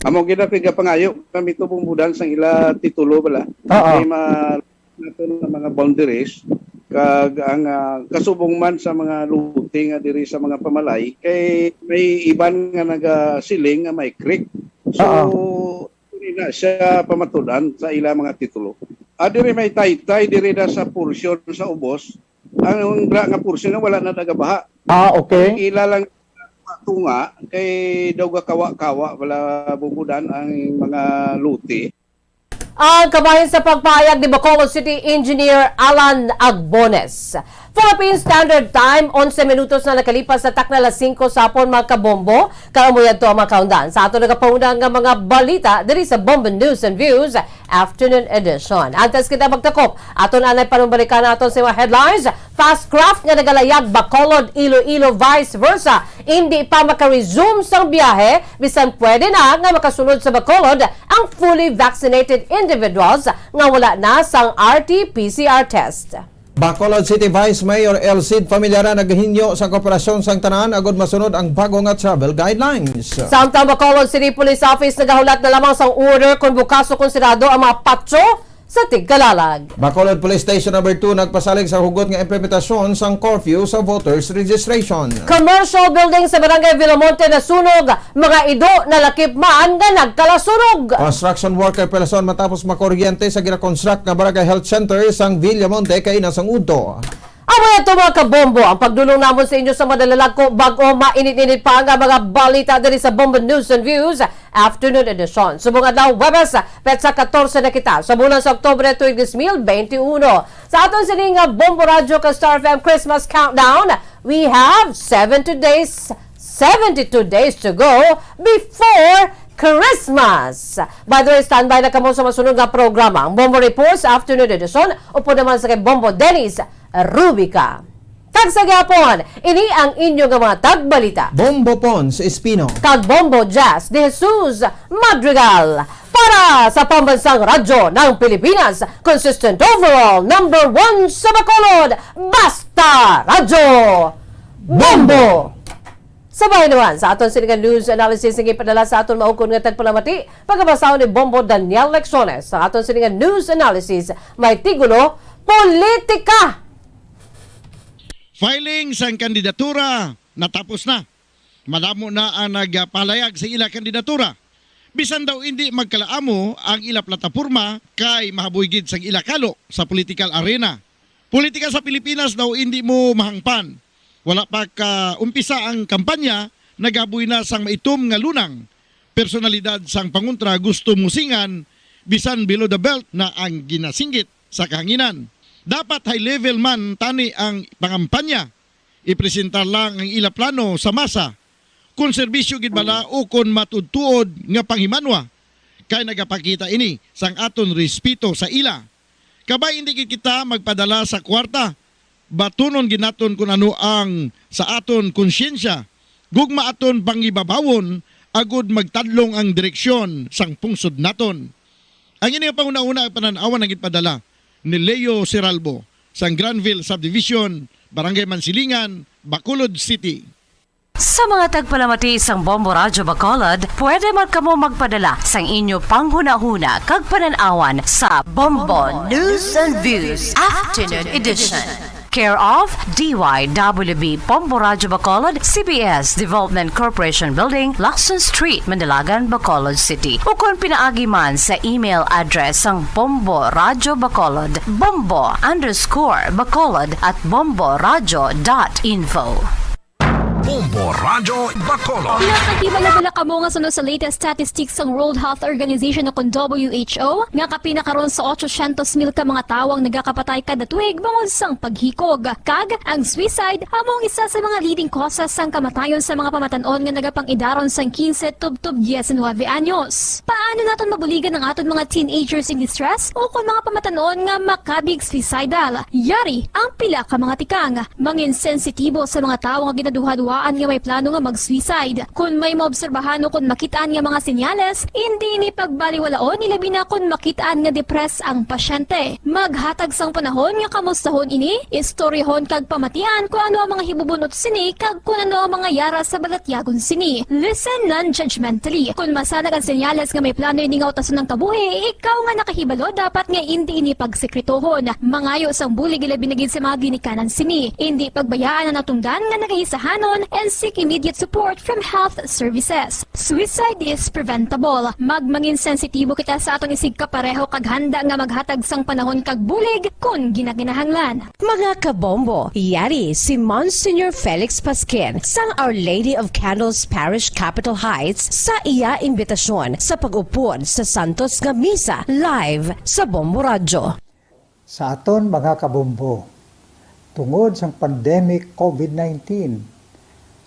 Amo gid ang gapangayo kami tubong budan sang ila titulo bala. Oo. Kay ma-, nato nga mga boundaries, kag ang, ah, kasubong man sa mga lote nga diri sa mga pamalay, kay may iban nga nagasiling nga may creek. So, Oo. Diri na siya pamatud-an sa ila mga titulo. Ah, diri may taytay diri na sa porsyon sa ubos. Ang ra nga porsyon na wala na nagabaha. Ah, okay. Ang ila lang tunga kay daw gakawa-kawa, wala bubudan ang mga lote. Ang kabahin sa pagpahayag ni Bacolod City Engineer Alan Agbones. Philippine Standard Time, onse minutos na nakalipas sa takna alas singko sa hapon, mga kabombo. Kag amo yadto ang mga kaundan sa aton nagapauna nga mga balita diri sa Bombo News and Views Afternoon Edition. Antes kita magtakop, aton anay panumbalikan naton sa mga headlines. Fast craft nga nagalayag Bacolod, Iloilo, vice versa, indi pa maka-resume sang biyahe, bisan pwede na nga makasulod sa Bacolod ang fully vaccinated individuals nga wala na sang R T P C R test. Bacolod City Vice Mayor El Cid Familiaran naghinyo sa kooperasyon sang tanan agud masunod ang bago nga travel guidelines. Samtang Bacolod City Police Office nagahulat na lamang sang order kon bukas o kon sirado ang mga patio sa tigkalalag. Bacolod Police Station Number Two nagpasalig sa hugot nga implementasyon sang curfew sa voters registration. Commercial building sa Barangay Villamonte nasunog, mga ido nalakip man nga nagkalasunog. Construction worker palason matapos makuryente sa gina-construct nga Barangay Health Center sang Villamonte kaina sang udto. Amo na to, mga kabombo, ang pagdulong namon sa inyo sa madalalag ko bag-o mainit-init pa nga mga balita diri sa Bombo News and Views Afternoon Edition. Subong adlaw, Huwebes, petsa katorse na kita sa bulan sa Oktubre, tuig dos mil beintiuno. Sa aton sini nga Bombo Radyo ka Star F M Christmas Countdown, we have seventy days, seventy-two days to go before Christmas. By the way, standby na kamo sa masunod nga programa, ang Bombo Reports Afternoon Edition, upod naman sa kay Bombo Dennis Rubica. Kag sa gihapon, ini ang inyo nga mga tagbalita. Bombo Pons Espino. Kag Bombo Jazz de Jesus Madrigal. Para sa Pambansang Radyo ng Pilipinas, consistent overall, number one sa Bacolod, basta Radyo Bombo! Sabay naman sa aton sini nga news analysis nga ipadala sa aton maukon nga tagpalamati, pagkabasahon ni Bombo Daniel Lecciones. Sa aton sini nga news analysis, may titulo, Politika. Filing sang kandidatura natapos na. Madamo na ang nagpalayag sa ila kandidatura. Bisan daw indi magkalaamo ang ila plataporma kay mahaboy gid sang ila kalo sa political arena. Politika sa Pilipinas daw indi mo mahangpan. Wala pa ka umpisa ang kampanya, nagaboy na sang maitom nga lunang personalidad sang pangontra gusto musingan, bisan below the belt na ang ginasinggit sa kahanginan. Dapat high level man tani ang pangampanya, ipresentar lang ang ila plano sa masa, kon serbisyo gid bala o kon matuod-tuod nga panghimanwa, kay nagapakita ini sang aton respeto sa ila. Kabay indi gid kita magpadala sa kwarta, batunon gid naton kon ano ang sa aton konsyensya, gugma aton pangibabawon agud magtadlong ang direksyon sang pungsod naton. Ang ini nga panghunahuna ang panan-awan nga ginpadala ni Leo Seralbo sang Granville Subdivision, Barangay Mansilingan, Bacolod City. Sa mga tagpalamati sang Bombo Radyo Bacolod, pwede man kamo magpadala sang inyo panghunahuna kag panan-awan sa Bombo News and Views Afternoon Edition. Care of D Y W B Bombo Radyo Bacolod, C B S Development Corporation Building, Lacson Street, Manalagan, Bacolod City. Ukon pinaagi man sa email address sang Bombo Radyo Bacolod, bombo underscore bacolod at bomboradyo dot info. Bombo Radyo Bacolod. Nakahibalo bala kamo nga suno sa latest statistics sang World Health Organization o kon W H O nga kapin na karon sa otsosyentos mil ka mga tawo ang nagakapatay kada tuig bangod sang paghikog. Kag ang suicide amo ang isa sa mga leading causes sang kamatayon sa mga pamatan-on nga nagapang-idaron sang quince tubtob diecinuebe anyos. Paano naton mabuligan ang aton mga teenagers in distress o kon mga pamatan-on nga makabig suicidal? Yari ang pila ka mga tikang. Mangin sensitibo sa mga tawo nga ginaduhaduhaan nga may plano nga mag-suicide. Kon may maobserbahan o kon makit-an nga mga senyales, indi ini pagbaliwalaon, ilabi na kon makit-an nga depressed ang pasyente. Maghatag sang panahon nga kamustahon ini, istoryahon kag pamatian kon ano ang mga hibubunot sini kag kon ano ang mga yara sa balatyagon sini. Listen non-judgmentally. Kon masanag ang senyales nga may plano ini nga utason ang kabuhi, ikaw nga nakahibalo dapat nga indi ini pagsekretohon. Mangayo sang bulig ilabi na gid sa mga ginikanan sini. Indi pagbayaan ang natungdan nga nagaisahanon and seek immediate support from health services. Suicide is preventable. Magmangin sensitibo kita sa aton isigkapareho kag handa nga maghatag sang panahon kag bulig kon ginakinahanglan. Mga kabombo, yari si Monsignor Felix Pasquin sang Our Lady of Candles Parish, Capitol Heights, sa iya imbitasyon sa pag-upod sa Santos nga Misa live sa Bombo Radyo. Sa aton mga kabombo, tungod sang pandemic COVID nineteen,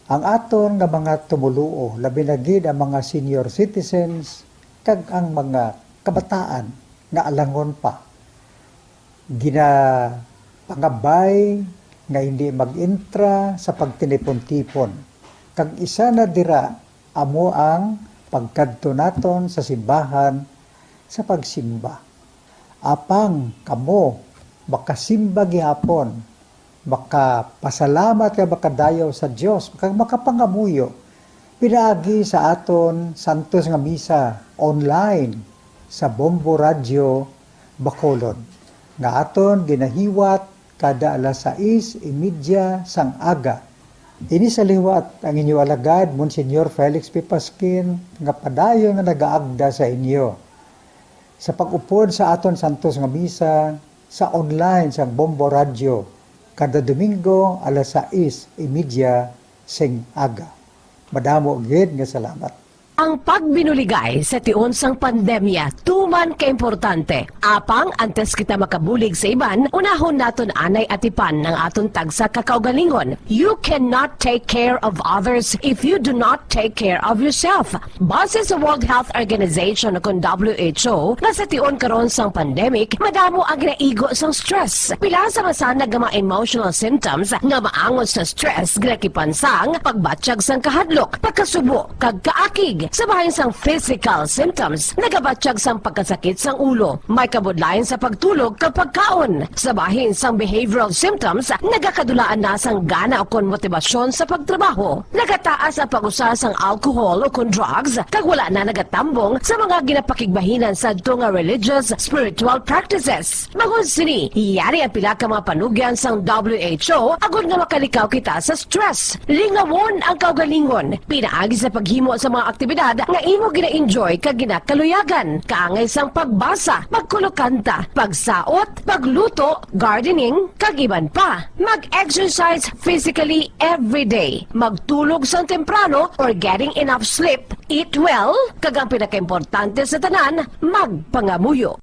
ang aton nga mga tumoluo, labi na gid ang mga senior citizens kag ang mga kabataan nga alangon pa, ginapangabay nga hindi mag-intra sa pagtinipon-tipon, kag isa na dira amo ang pagkadto naton sa simbahan sa pagsimba. Apang kamo makasimba gihapon, makapasalamat kag makadayaw sa Dios, kag makapangamuyo pinaagi sa aton santos nga misa online sa Bombo Radyo Bacolod, nga aton ginahiwat kada alas sais y media sang aga. Ini sa liwat ang inyo alagad, Monsignor Felix P. Pasquin, nga padayon nga nagaagda sa inyo sa pag-upod sa aton santos nga misa sa online sang Bombo Radyo kada Domingo alas sais y media sing aga. Madamo gid nga salamat. Ang pagbinuligay sa tion sang pandemya tuman ka importante. Apang antes kita makabulig sa iban, unahon naton anay atipan ang aton tagsa ka kaugalingon. You cannot take care of others if you do not take care of yourself. Base sa World Health Organization o kon W H O nga sa tion karon sang pandemic, madamo ang ginaigo sang stress. Pila sa masanag nga mga emotional symptoms nga maangot sa stress ginakipan sang pagbatyag sang kahadlok, pagkasubo, kag kaakig. Sa bahin sang physical symptoms, nagabatyag sang pagkasakit sang ulo, may kabudlayan sa pagtulog kag pagkaon. Sa bahin sang behavioral symptoms, nagakadulaan na sang gana ukon motibasyon sa pagtrabaho. Nagataas ang pag-usa sang alcohol ukon drugs, kag wala na nagatambong sa mga ginapakigbahinan sadto nga religious, spiritual practices. Bangod sini, yari ang pila ka mga panugyan sang W H O agod nga makalikaw kita sa stress. Lingawon ang kaugalingon pinaagi sa paghimo sa mga aktibidad nga imo gina-enjoy kag ginakaluyagan, kaangay sang pagbasa, pagkulokanta, pagsaot, pagluto, gardening, kag iban pa. Mag-exercise physically every day. Magtulog sang temprano or getting enough sleep. Eat well, kag ang pinakaimportante sa tanan, magpangamuyo.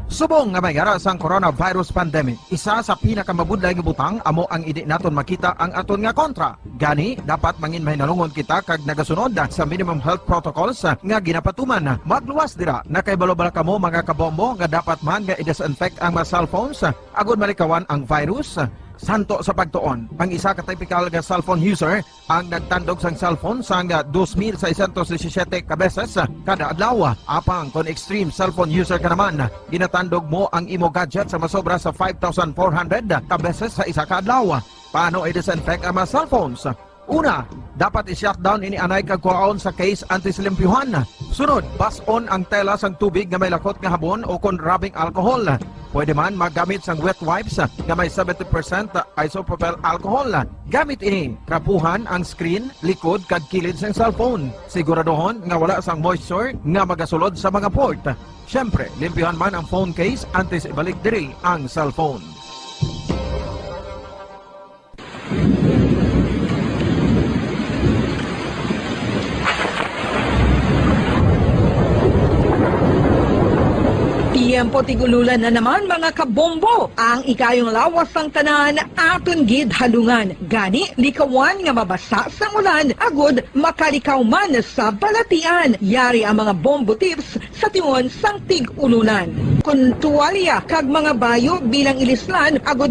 Subong nga may yara sang coronavirus pandemic, isa sa pinakamabudlay nga butang amo ang indi naton makita ang aton nga kontra. Gani, dapat mangin mahinalungon kita kag nagasunod sa minimum health protocols nga ginapatuman. Magluwas dira, nakahibalo bala kamo, mga kabombo, nga dapat man nga i-disinfect ang mga cellphones agod malikawan ang virus? Santo sa pagtuon, ang isa ka typical nga cellphone user ang nagtandog sang cellphone sang dos mil seiscientos disisiyete ka beses kada adlaw. Apang kon extreme cellphone user ka naman, ginatandog mo ang imo gadget sa masobra sa five thousand four hundred ka beses sa isa ka adlaw. Paano i-disinfect ang mga cellphones? Una, dapat i-shutdown ini anay kag kuhaon sa case antes limpyuhan. Sunod, bas-on ang tela sang tubig nga may lakot nga habon o kon rubbing alcohol. Pwede man maggamit sang wet wipes nga may seventy percent isopropyl alcohol. Gamit ini, trapuhan ang screen, likod kag kilid sang cellphone. Siguraduhon nga wala sang moisture nga magasulod sa mga port. Siyempre, limpyuhan man ang phone case antes ibalik diri ang cellphone. Tiyempo tig-ululan na naman, mga kabombo. Ang ikayong lawas sang tanan aton gid halungan. Gani, likawan nga mabasa sang ulan agud makalikaw man sa balatian. Yari ang mga bombo tips sa tion sang tig-ulunan. Kon tuwalya kag mga bayo bilang ilislan agud